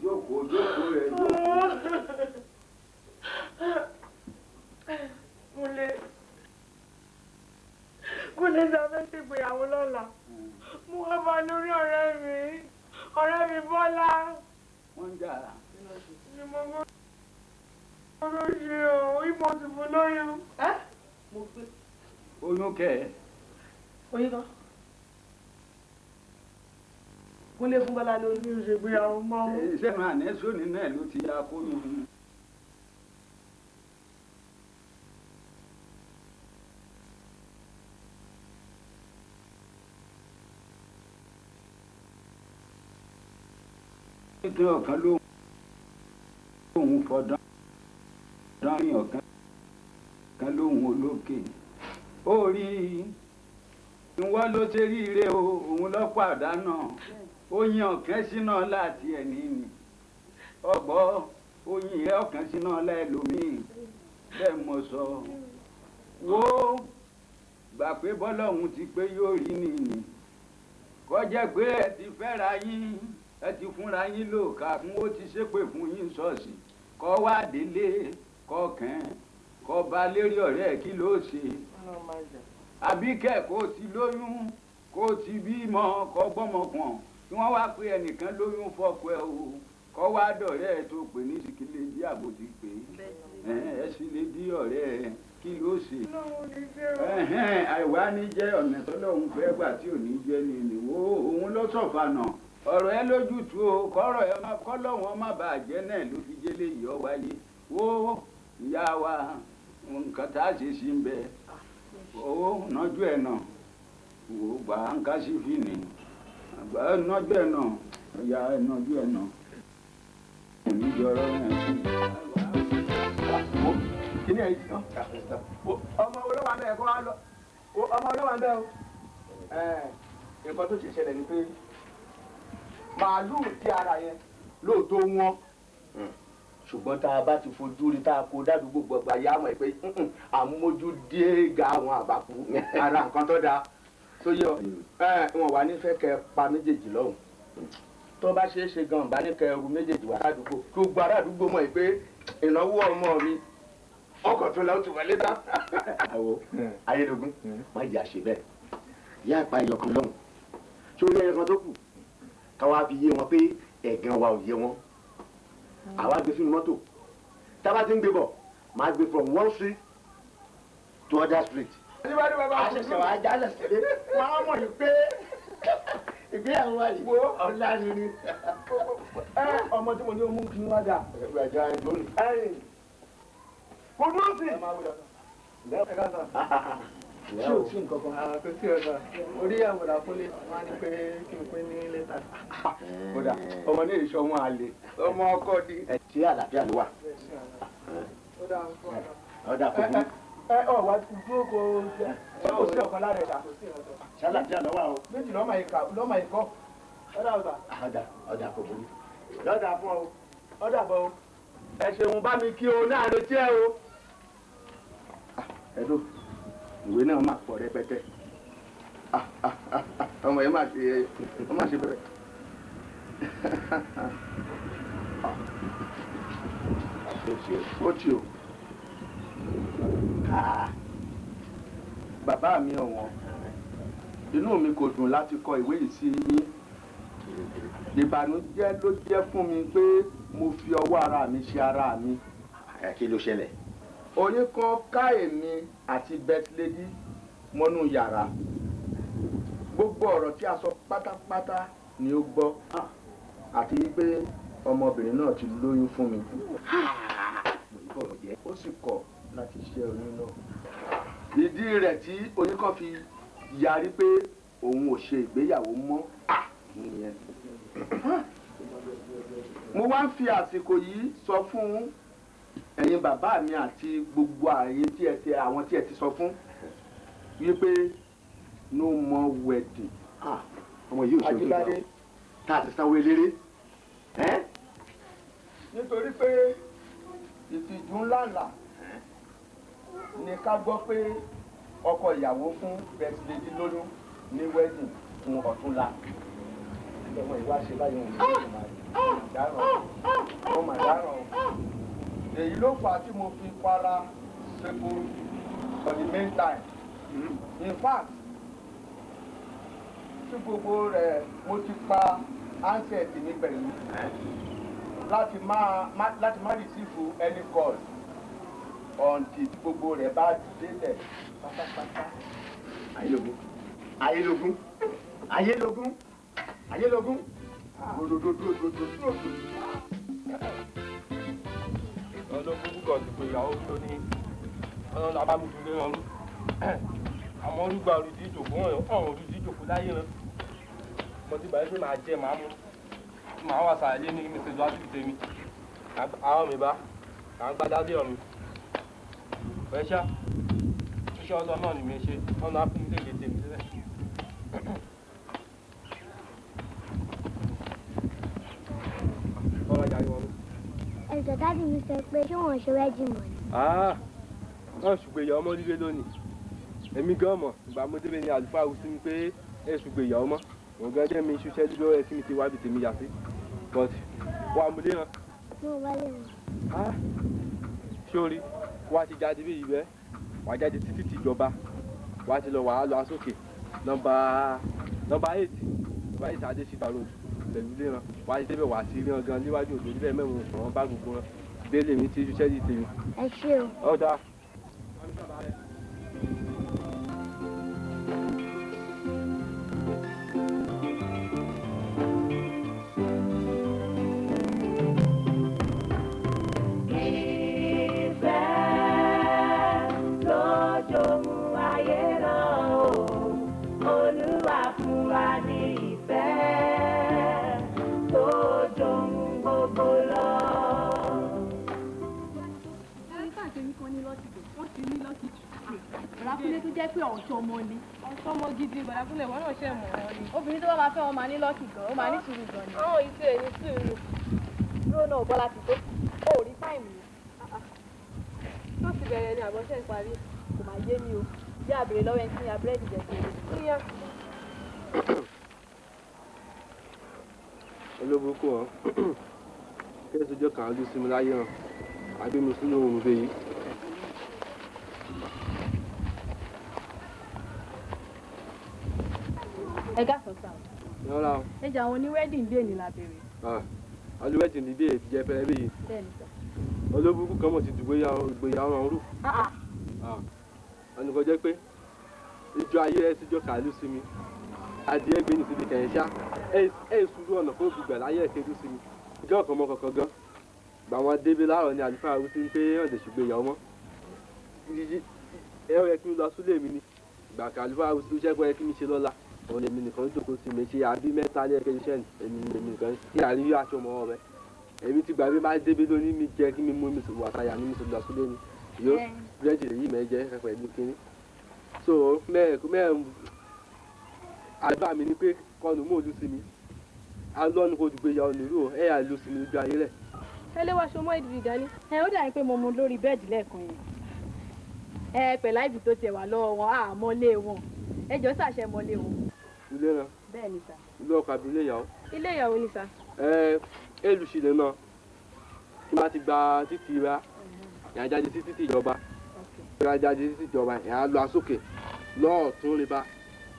Jókòó jókòó rẹ̀ jókòó. Kúnlé sáfẹ́ ṣègbéyàwó lọ́la. Mo wá bá lórí ọ̀rẹ́ mi Bọ́lá. Wọ́n ń jà. Ni mo gbọ́ ló ṣe o, ìmọ̀ ti fún lóyún. Mo gbé. Oyún kẹ̀. Oyún kan. Kúnlé fún Bọ́lá lóyún ṣègbéyàwó mọ́. Ṣé máa ní sóní náà ló ti ya kóyún? Nítorí ọ̀kan ló ń fọdán dánrin ọ̀kan kan lóhun olókè. Ó rí ìwọ ló ṣe ríire o, òun ló pàdánù. Ó yan ọ̀kan sínú láti ẹ̀ní ni. Ọ̀gbọ́ oyin ẹ̀ ọ̀kan sínú ọlá ẹlòmíì. Bẹ́ẹ̀ mo sọ. Wo gbà pé bọ́lọ́hun ti pé yóò rí nìyí. Kọjá pé ẹ ti fẹ́ra yín, ẹ ti fúnra yín lóòka fún ó ti ṣépè fún yín ṣọ́ọ̀ṣì. Kọ́ wá délé, kọ́ kàn, kọ́ ba lérí ọ̀rẹ́ ẹ̀ kí ló ṣe. Àbí kẹ̀ kó ti lóyún, kó ti bímọ, kọ́ gbọ́mọkàn. Kí wọ́n wá pé ẹnìkan lóyún fọ́kọ ẹ o, kọ́ wá dọ̀rẹ́ ẹ tó pè ní sìkìlẹ̀ bí àbò ti pè é. Ẹ sì lè bí ọ̀rẹ́ ẹ kí ló ṣe. Àìwá ní jẹ́ ọ̀nà tọ́lọ́hún fẹ́ gbà tí ò ní jẹ́ ni ìwò òun ló sọ̀fànà. Ọ̀rọ̀ ẹ lójútu o, kọ́rọ̀ ẹ kọ́lọ́hún má bàa jẹ́ náà ló fi jẹ́lé yìí ọ wáyé. Wo ìyá wa nǹkan tá a ṣe sí ń bẹ. Owó nájú ẹ̀ náà wò ó gbà á ń ká sí fìní. Àgbà nájú ẹ̀ náà ìyá ẹ̀ nájú ẹ̀ náà. Èmi jọrọ ẹ̀ sí. Kíni ẹ̀ yìí ọmọ olówó abẹ́ ẹ̀kọ́ wa lọ ọmọ olówó abẹ́ o. Nǹkan tó ṣe ṣẹlẹ̀ ni pé màálùú tí ara yẹn lóòótọ́ wọn ṣùgbọ́n tá a bá ti fojú rí tá a kó dádúgbò gbọgbà yá mọ̀ pé àmójúdé ga àwọn àbákú ara nǹkan tó dáa tó yọ wọn wà nífẹ̀ẹ́ kẹ pa méjèèjì lọ́hùn tó bá ṣeé ṣe gan bá ní kẹ ru méjèèjì wá ládùúgbò kí gbogbo ará àdúgbò mọ̀ pé ìnáwó ọmọ mi ọkọ̀ tó lọ ti wọlé tán. Àwo ayélujára má jẹ́ àṣẹ bẹ́ẹ̀ yá àpá ẹyọkan lọ́hùn sórí ẹyọkan tó kù káwá fi yé wọn pé ẹ̀gàn wa ò yé wọn àwa gbé sínú mọ́tò tábà ti ń gbé bọ̀ máa gbé from one street to other street. A ṣẹ̀ṣẹ̀ wàá jálẹ̀ sílé wọ́n á mọ̀ yìí pé ìgbéyàwó wa yìí ọ̀la ni ni. Ọmọ tí mo ní o mú kí n wá dà. Kùdùsì. Ṣé o tí nǹkan kan? Kò sí ọ̀sà. Orí àwòrán kúnlé wọn á ní pé kí n pín ní lẹ́tà. Kódà ọmọ ní ìṣọ́ wọn àlè ọmọ ọkọ ni. Ẹ ṣé àlàáfíà ló wà. Ọ̀dà kò burú. Ẹ ọ wá dúró kó ṣé kò sí ọ̀kan lára ẹ̀dá. Ṣàlàáfíà ló wà o. Méjì lọ́mọ ìka lọ́mọ ìkọ́. Ọ̀dà ọ̀sà. Ọ̀dà ọ̀dà kò burú. Lọ́dà fún ọ. Ọ̀dà bọ̀ o. Ẹ ṣeun bá mi kí o náà retí ẹ o. Ẹ̀dùn ìwé náà máa pọ̀ rẹpẹtẹ. Ọmọ yẹn máa ṣe ọ máa ṣe bẹ̀rẹ̀. Ó ti o. Bàbá mi ọ̀wọ́n, inú mi kò dùn láti kọ ìwé yìí sí yín. Ìbànújẹ́ ló jẹ́ fún mi pé mo fi ọwọ́ ara mi ṣe ara mi. Kí ló ṣẹlẹ̀? Oyin kan ká èmi àti Best Lady mọ́nú yàrá. Gbogbo ọ̀rọ̀ tí a sọ pátápátá ni ó gbọ́, àti pé ọmọbìnrin náà ti lóyún fún mi. Ó sì kọ̀ láti ṣẹ́ oyún náà. Ìdí rẹ̀ tí oyin kan fi yarí pé òun ò ṣe ìgbéyàwó mọ́ nìyẹn. Mo wá ń fi àsìkò yìí sọ fún ẹ̀yin bàbá mi àti gbogbo àyè tí ẹ ti àwọn tí ẹ ti sọ fún wípé no more wedding. Ọmọ yìí ò ṣe ojú ìgbà tá a ti sanwó eléré. Nítorí pé ìtìjú ńláńlá ni ká gbọ́ pé ọkọ ìyàwó fún Best Lady lóyún ní wedding fún ọ̀túnla. Ọmọ ìwà ṣe báyìí òun mà dáràn o. Èyí ló fà á tí mo fi para sepo for the main time. In fact, tí gbogbo rẹ̀ mo ti pa handset mi pẹ̀lú láti má receive any call until tí gbogbo rẹ̀ bá délẹ̀ pátápátá. Ayélogún Ayélogún Ayélogún Ayélogún. Dòdòdòdòdòdòdò. Ọlọ́gbọ́n púpọ̀ ti pé ìyàwó tó ní ọlọ́run abámúdúlé wọn rú àwọn orúgbà olùdí ìjòkó wọn ọ̀hún olùdí ìjòkó láyé wọn. Mo ti gbàgbé pé màá jẹ màá mú màá wà sàlẹ̀ ní mr duarte tèmi àwọn mi bá à ń gbádá dé ọ̀run. Pẹ̀ṣá iṣẹ́ ọlọ́ náà ni mi ṣe ọ̀nà á fún mi léde tèmi sílẹ̀. Ẹ̀jọ̀ dáàdì mi sọ pé ṣé wọ́n ṣe wẹ́dì mọ́ ni. Wọ́n ṣùgbọ́n ìyàwó ọmọ líle lónìí. Èmi gan mọ̀ ìgbà mo débẹ̀ ní àlùfáà wí sí mi pé ẹ ṣùgbọ́n ìyàwó mọ́. Òun gan jẹ́ mi ṣiṣẹ́ dúró ẹ sí mi ti wá bí tèmi yà sí. But wà á mú lé hàn. Mo wá lé wọn. Sórí wà á ti jáde bí ìbẹ́ wà á jáde títí tìjọba wà á ti lọ wà á lọ asókè nọ́mbà 8 nọ́mbà 8 Adésìgbà road pẹ̀lú léran wà á ti débẹ̀ wà á ti ríran gan níwájú òjò níbẹ̀ mẹ́rin ọ̀ràn bá gbogbo wọn délé mi ti ṣiṣẹ́ di tèmi. Ẹ ṣé o. Ọ̀dà. Ìfẹ́ lójó mú ayé lọ o, Olúwa fún wa ní ìfẹ́ tó jòun gbogbo lọ. Bọ̀dákúnlé tó jẹ́ pé ọ̀ṣọ́ ọmọ ni. Ọ̀ṣọ́ ọmọ gidi Bọ̀dákúnlé wọn náà ṣe mọ̀ ọ́ ni. Obìnrin tó bá máa fẹ́ wọn máa ní lọ́ọ̀kì gan, ó máa ní sùúrù gan ni. Àwọn ìṣe ẹ̀ ní sùúrù. Dúró náà Bọ́lá ti tó. Ó rí táìmù ni. Tó ti bẹ̀rẹ̀ ni àbọ̀ṣẹ́ ń parí. Kò máa yé mi o. Bí àbèrè lọ́wọ́ ẹni tí ya búrẹ́dì jẹ kiri. Ó yá. Olóbùkún wọn kí ẹ sọjọ́ kàn án ló sinmi láyé hàn àbí mi sínú òun fèyí. Ẹ káàsán sá o. Yọ̀ọ́ra o. Ẹ jẹ́ àwọn oníwẹ́dìn bí ènìyàn la bèrè. Olúwẹ̀dìn ní bí èyí jẹ́ pẹrẹ bí yìí. Bẹ́ẹ̀ni sá. Olóbùkún kan mọ̀ ti dùgbò ìyàwó ọ̀run rú. Ọ̀nìkan jẹ́ pé ìjọ ayé ẹ síjọ́ kàálù sí mi. Adìẹ gbé ní síbi kẹ̀yìn ṣá. Ẹ sùúrù ọ̀nà fún gbùgbà láyé ẹ̀kẹ́dù sí mi. Ìjọ ọ̀kan mọ́ kankan gan. Gbà wọn débí láàárọ̀ ni àlùfáà wí sí pé ọ̀dẹ̀ ṣùgbọ́n ìyàwó mọ́. Ẹ ó yẹ kí n lọ súlé mi ni. Ìgbà kàlùfà iṣẹ́ kọ́ yẹ kí mi ṣe lọ́la. Òun èmi nìkan jókòó sí mi ṣe àbí mẹ́ta ní ẹ̀kẹ́ iṣẹ́ èmi nìkan tí àríyá aṣọ mọ́ ọ̀rẹ́. Èmi ti gbà bí máa débi lónìí mi jẹ kí mi mú mi wà táyà mi sọ̀rọ̀ lọ súlé ni. Yóò búrẹ́dì yìí mẹ́jẹ pẹ̀lú kínní. So mẹ́ẹ̀ àdúrà mi ni pé kọ́nù mú òdu sí mi. Alọ́nu kò dùgbò ìyá ọ̀nà ìlú ẹ̀ yà lù sí mi lójú ayé rẹ̀. Ẹ lé wá aṣọ mọ́ ìdìbò dání. Ẹ ó dàbí pé mo mú lórí bẹ́ẹ̀dì lẹ́ẹ̀kan yẹn. Ẹ pẹ̀lú àìbì tó tiẹ̀ wà lọ́wọ́ wọn, á mọ́lé wọn. Ẹ jọ sàṣẹ mọ́lé wọn. Ilé náà. Bẹ́ẹ̀ ni sà. Ilé ọkọ àbí ilé ìyàwó. Ilé ìyàwó ni sà. Ẹ èlùsílẹ̀ náà tí bá ti gba títì ra ìyá jáde sí títì ìjọba. Ìyá jáde sí títì ìjọba ìyá lọ asókè lọ́ọ̀tún rẹ̀ bá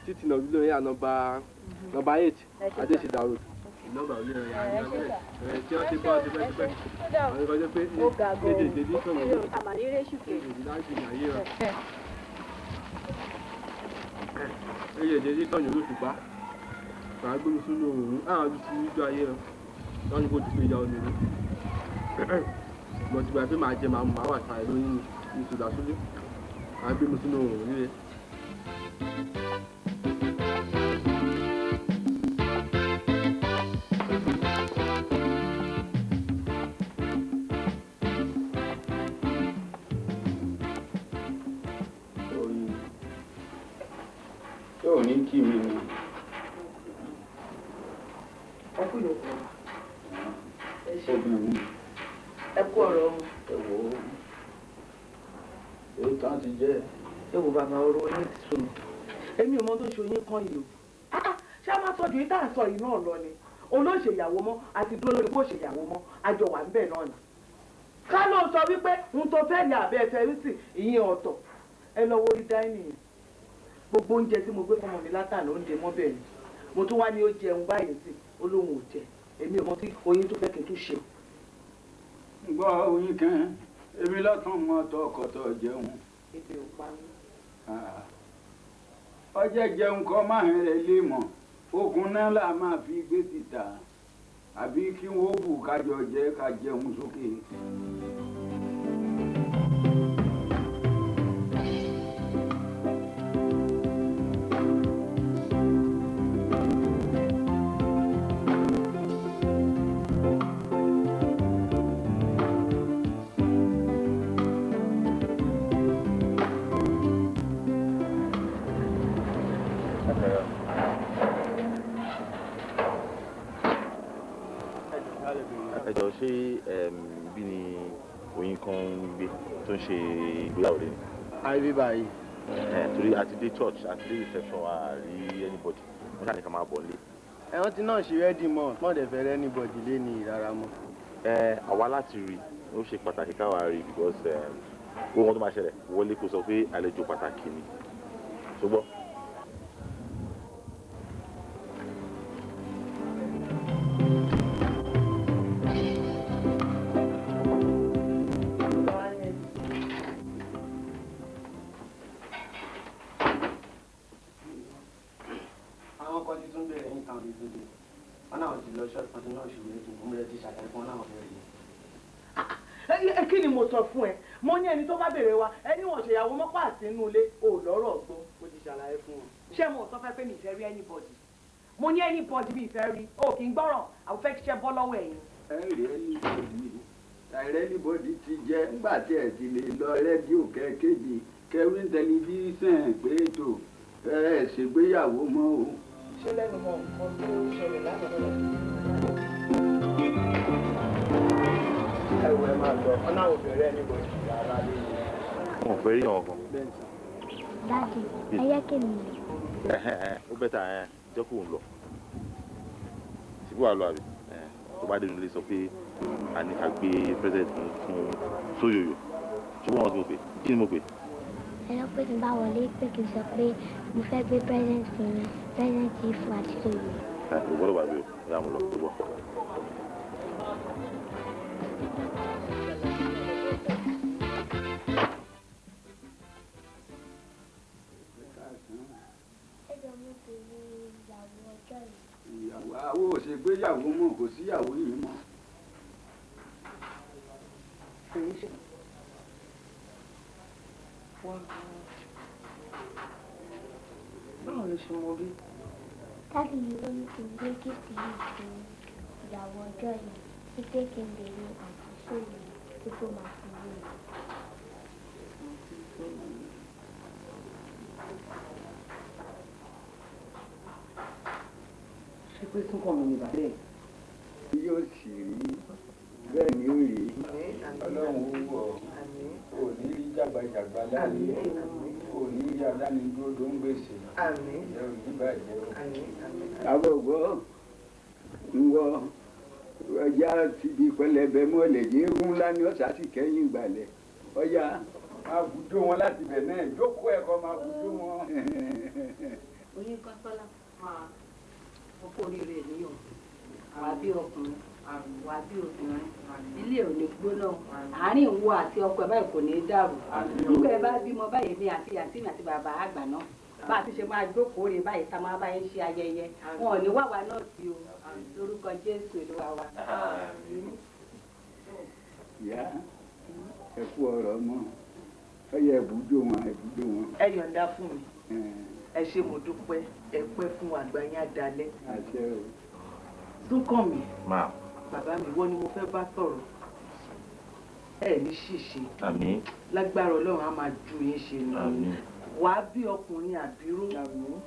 títì náà lórí ìyá nọ́mbà 8 Adésìdá road. Nọ́mbà olè rẹ̀ yà á ẹ̀ tí wọ́n ti bọ́ tipẹ́ tipẹ́. Àwọn ìkọjọ́ pé lédè ìdèdí sọ̀rọ̀ yìí. Lédè ìdèdí sọ̀rọ̀ yìí lóṣù pa. Màá gbé mi sínú òòrùn, àwọn ojú ti ojú ayé rẹ̀. Wọ́n ní kó ti pé ìyá ọ̀nà ìlú. Mo ti gbà pé màá jẹ màá mú màá wà sàrẹ̀ lóyún ní sùdàsúlé. Màá gbé mi sínú òòrùn líle. Ò ní kí mi ni. Ẹ kú yòókù. Ẹ kú ọ̀rọ̀ ọmọ. Ẹ wò ó, èyí tán ti jẹ́. Ẹ wò bàbá ọ̀rọ̀ oyin ti sùn. Èmi ò mọ tó ṣe oyin kan yìí o. Ṣé a máa sọ ju yìí tá à ń sọ yìí náà lọ ni? Olóṣèyàwó mọ́ àti dúró lórí bó ṣèyàwó mọ́, àjọ wà níbẹ̀ náà ni. Ká ló sọ wípé n tó fẹ́ ní àbẹ́ ẹ̀fẹ́ rí sí ìyẹn ọ̀tọ̀. Ẹ lọ wo orí dáínì yẹn. Gbogbo oúnjẹ tí mo gbé fọmọ mi látàná oúnjẹ mọ́ bẹ́ẹ̀ ni mo tún wá ní ó jẹun báyìí sí ó lóun ò jẹ. Èmi ò mọ tí oyin tó fẹ́ kí n tún ṣe. Gbọ́ oyin kan èmi lọ́tún mọ́ tọkọtọ̀ jẹun. Ètò ò pa mí. Ọjẹ́ jẹun kọ́ máa ń rẹ̀ lé mọ̀ okùn náà là máa fi gbé títà àbí kí wọ́n bù kájọ jẹ ká jẹun sókè. Ẹ jọ̀ọ́ ṣé bí ni oyin kan ń gbé tó ń ṣe ìgbéyàwó lé ní. Àìrí báyìí. Torí a ti dé church, a ti dé reception, a rí anybody, wọ́n ṣáà ní ká máa bọ̀ nílé. Ẹ̀wọ̀n tí náà ṣe rẹ́dí mọ́, wọ́n dẹ̀ fẹ́ rẹ́ anybody lé ní ìrara mọ́. Àwa láti rí ó ṣe pàtàkì káwa rí because gbogbo wọn tó máa ṣẹlẹ̀ wọlé kó sọ pé àlejò pàtàkì ni. Ṣùgbọ́n. Àwọn kan ti tún bẹ̀rẹ̀ ní tàwọn ìtúndé wọn náà ti lọ ṣọ́ọ̀ṣì kan tí náà ṣùgbọ́n ètò ìmúlẹ̀ ti ṣàlàyé fún wọn náà fẹ́ẹ́ rí. Ẹ kí ni mo sọ fún ẹ? Mo ní ẹni tó bá béèrè wa ẹni wọn ṣèyàwó mọ́ pàṣẹ inú ilé ò lọ́rọ̀ gbọ́. Mo ti ṣàlàyé fún wọn. Ṣé mo sọ fẹ́ pé mi ìfẹ́ rí anybody? Mo ní anybody mi ìfẹ́ rí. O kì í gbọ́ràn, àwọn fẹ́ ṣiṣẹ́ bọ́ lọ́wọ́ ẹ̀yin. Ẹ rí anybody àìrẹ́ anybody ti jẹ́ ńgbà tí ẹ ti lè lọ rédíò kẹ́kéde kẹrin tẹlifíṣàn pé ètò ẹ ṣègbéyàwó mọ́ o. Ṣé lẹ́nu mọ nǹkan tó ṣẹlẹ̀ lánàá lọ́wọ́? Ẹ wo ẹ máa lọ, wọn náà ò bẹ̀rẹ̀ anybody rárá lé ní. Wọn ò fẹ́ rí àwọn kan. Dáàdì, ẹ yẹ kí mi lọ. Ó bẹ́tà ẹ jẹ́ kó ń lọ. Síbí wàá lọ àbí? Tó bá dé nílé sọ pé a ní ká gbé president fún Sóyòyò. Ṣùgbọ́n wọn ti mo pè, kí ni mo pè? Ẹ lọ pé tí n bá wọlé pé kí n sọ pé mo fẹ́ gbé present fún mi, present yìí fún àti Sóyòyò. Ẹ ò gbọ́dọ̀ gbàgbé o, ìyá mo lọ, ó bọ̀. Ẹ jọ mo bèrè ìyàwó ọjọ́ yìí. Ìyàwó àwọn ò ṣègbéyàwó mọ́, kò síyàwó yìí mọ́. ló ṣe mọ bí? Daddy mi ló ní kí n gbé gift yìí fún ìyàwó ọjọ́ yìí, wípé kí n béèrè àǹtí Sóyè wípé ó máa fi wé mi. Ṣé pé Súnkànmí ni bàbá ẹ̀? Yóò sì rí bẹ́ẹ̀ ni ó rí. Ọlọ́run ó wọ̀ ọ́, ò ní rí jàgbàjàgbà láyé, ò ní rí adánidúró tó ń gbèsè, ẹ ò ní bàjẹ́ o. Àbọ̀gbọ́ ń wọ ọjà tìbí pẹlẹbẹ mọ́lẹ̀ yéégún ńlá ní ọ̀sà sì kẹ́yìn ìgbàlẹ̀ ọjà. Máa bùdó wọn láti bẹ̀ náà, jókòó ẹ̀kọ́ máa bùdó wọn. Oyin Kọ́sọ́lá, ọkọ oríire níyàn, wà bí ọkùnrin, wà bí obìnrin, ilé ò ní gbóná, àárín ìwọ àti ọkọ ẹ báyìí kò ní í dàrú. Nígbà ẹ bá bímọ báyìí mi àti àǹtí mi àti bàbá àgbà náà bá a ti ṣe máa jókòó rè báyìí tá a máa bá yín ṣe ayẹyẹ, wọn ò ní wá wa náà sí o, lórúkọ Jésù Olúwa wa. Ìyá, ẹ kú ọ̀rọ̀ mọ́, ó yẹ ẹ̀bùdó wọn, ẹ̀bùdó wọn. Ẹ yọ̀ǹda fún mi. Ẹ ṣé, mo dúpẹ́, ẹ pẹ́ fún àgbà yín àdálẹ́. Àṣẹ o. Súnkànmí, Ma. bàbá mi, wọ́n ni mo fẹ́ bá sọ̀rọ̀. Ẹ ní ṣìṣe. Àmín. Lágbára Ọlọ́run á máa ju yín ṣe ni. Àmín. Wàá bí ọkùnrin àbíró,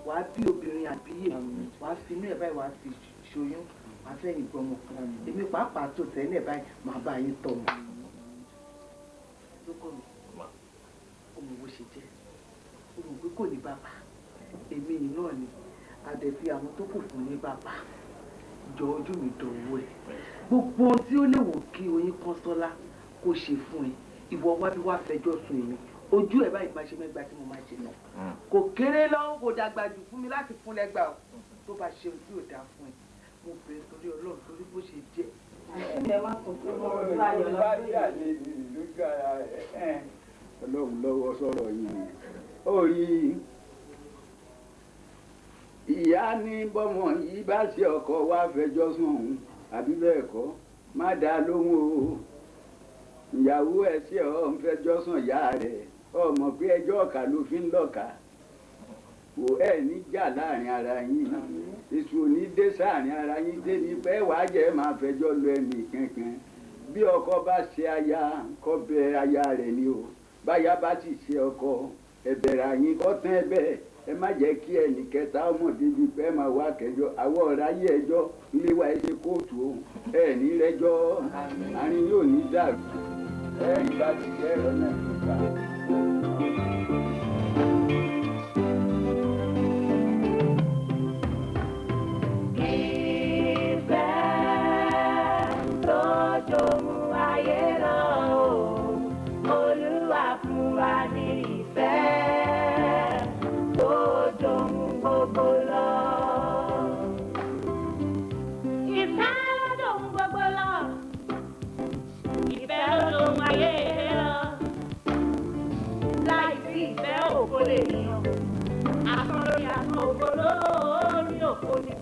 wàá bí obìnrin àbíyè, wàá fi inú ẹ̀ báyìí wàá fi ṣoyún, wàá fẹ̀yìn gbọmọ. Èmi pàápàá tó tẹ́lẹ̀ báyìí màá bá yín tọmọ. Súnkànmí, ó mọ bó ṣe jẹ́, ó mọ̀ pé kò ní bàbá. Èmi yìí náà ni àdẹ̀fi àwọn tó kù fún ní bàbá. Jọ ojú mi dọ̀wọ́ ẹ̀. Gbogbo ohun tí ó lè wò kí Oyin Kọ́sọ́lá kó ṣe fún ẹ, ìwọ wá bí wá fẹjọ́ sùn èmi. Ojú ẹ̀ báyìí máa ṣe mẹ́gbàá tí mo máa ṣe náà. Kò kéré lọ́wọ́, kò dàgbà jù fún mi láti fún lẹ́gbàá o. Tó bá ṣe ohun tí ò dáa fún ẹ, mo bẹ̀rẹ̀ torí Ọlọ́run torí bó ṣe jẹ́. Ẹ má sọ pé mo rí ayọ̀ Bá lọ́dún rí yìí. àlè lójú ara rẹ̀, Ọlọ́run lọ́wọ́ sọ̀rọ̀ yìí ni. Ó rí ìyá ní bọ́mọ yìí bá ṣe ọkọ wá fẹjọ́ sùn òun àbí bẹ́ẹ̀ kọ́, má dá lóhùn o. Ìyàwó ẹ̀ ṣe ọ̀ ń fẹjọ́ sùn ìyá rẹ̀, ọmọ pé ẹjọ́ ọ̀kà ló fi ń lọ́ka. Wò ẹ ní jà láàrin ara yín, èṣù ò ní dé sáàrin ara yín dé ní pé wàá jẹ́ máa fẹjọ́ lọ ẹnì kankan. Bí ọkọ bá ṣe aya, kó bẹ̀ aya rẹ̀ ni o. Báyà bá sì ṣe ọkọ, ẹ̀bẹ̀rẹ̀ àyín kọ́ tán ẹ̀bẹ̀. Ẹ má jẹ́ kí ẹnì kẹta ọmọdé bíi pé máa wá kẹjọ. Àwọn ọ̀rá yé ẹjọ́ ilé wa ẹ ṣe kóòtù o. Ẹ ní rẹjọ́, àárín yóò ní dàrú. Ẹ rí bá ti jẹ́ ẹ̀rọ náà tó gbà. Ìfẹ́ tó jòun ayé lọ o, Olúwa fún wa ní ìfẹ́ tó jòun gbogbo lọ. Ìfẹ́ ló jòun gbogbo lọ, ìfẹ́ ló jòun ayé lọ. Láìsí ìfẹ́ òfo lè yàn, asán lórí asán, òfo lórí òfo ni.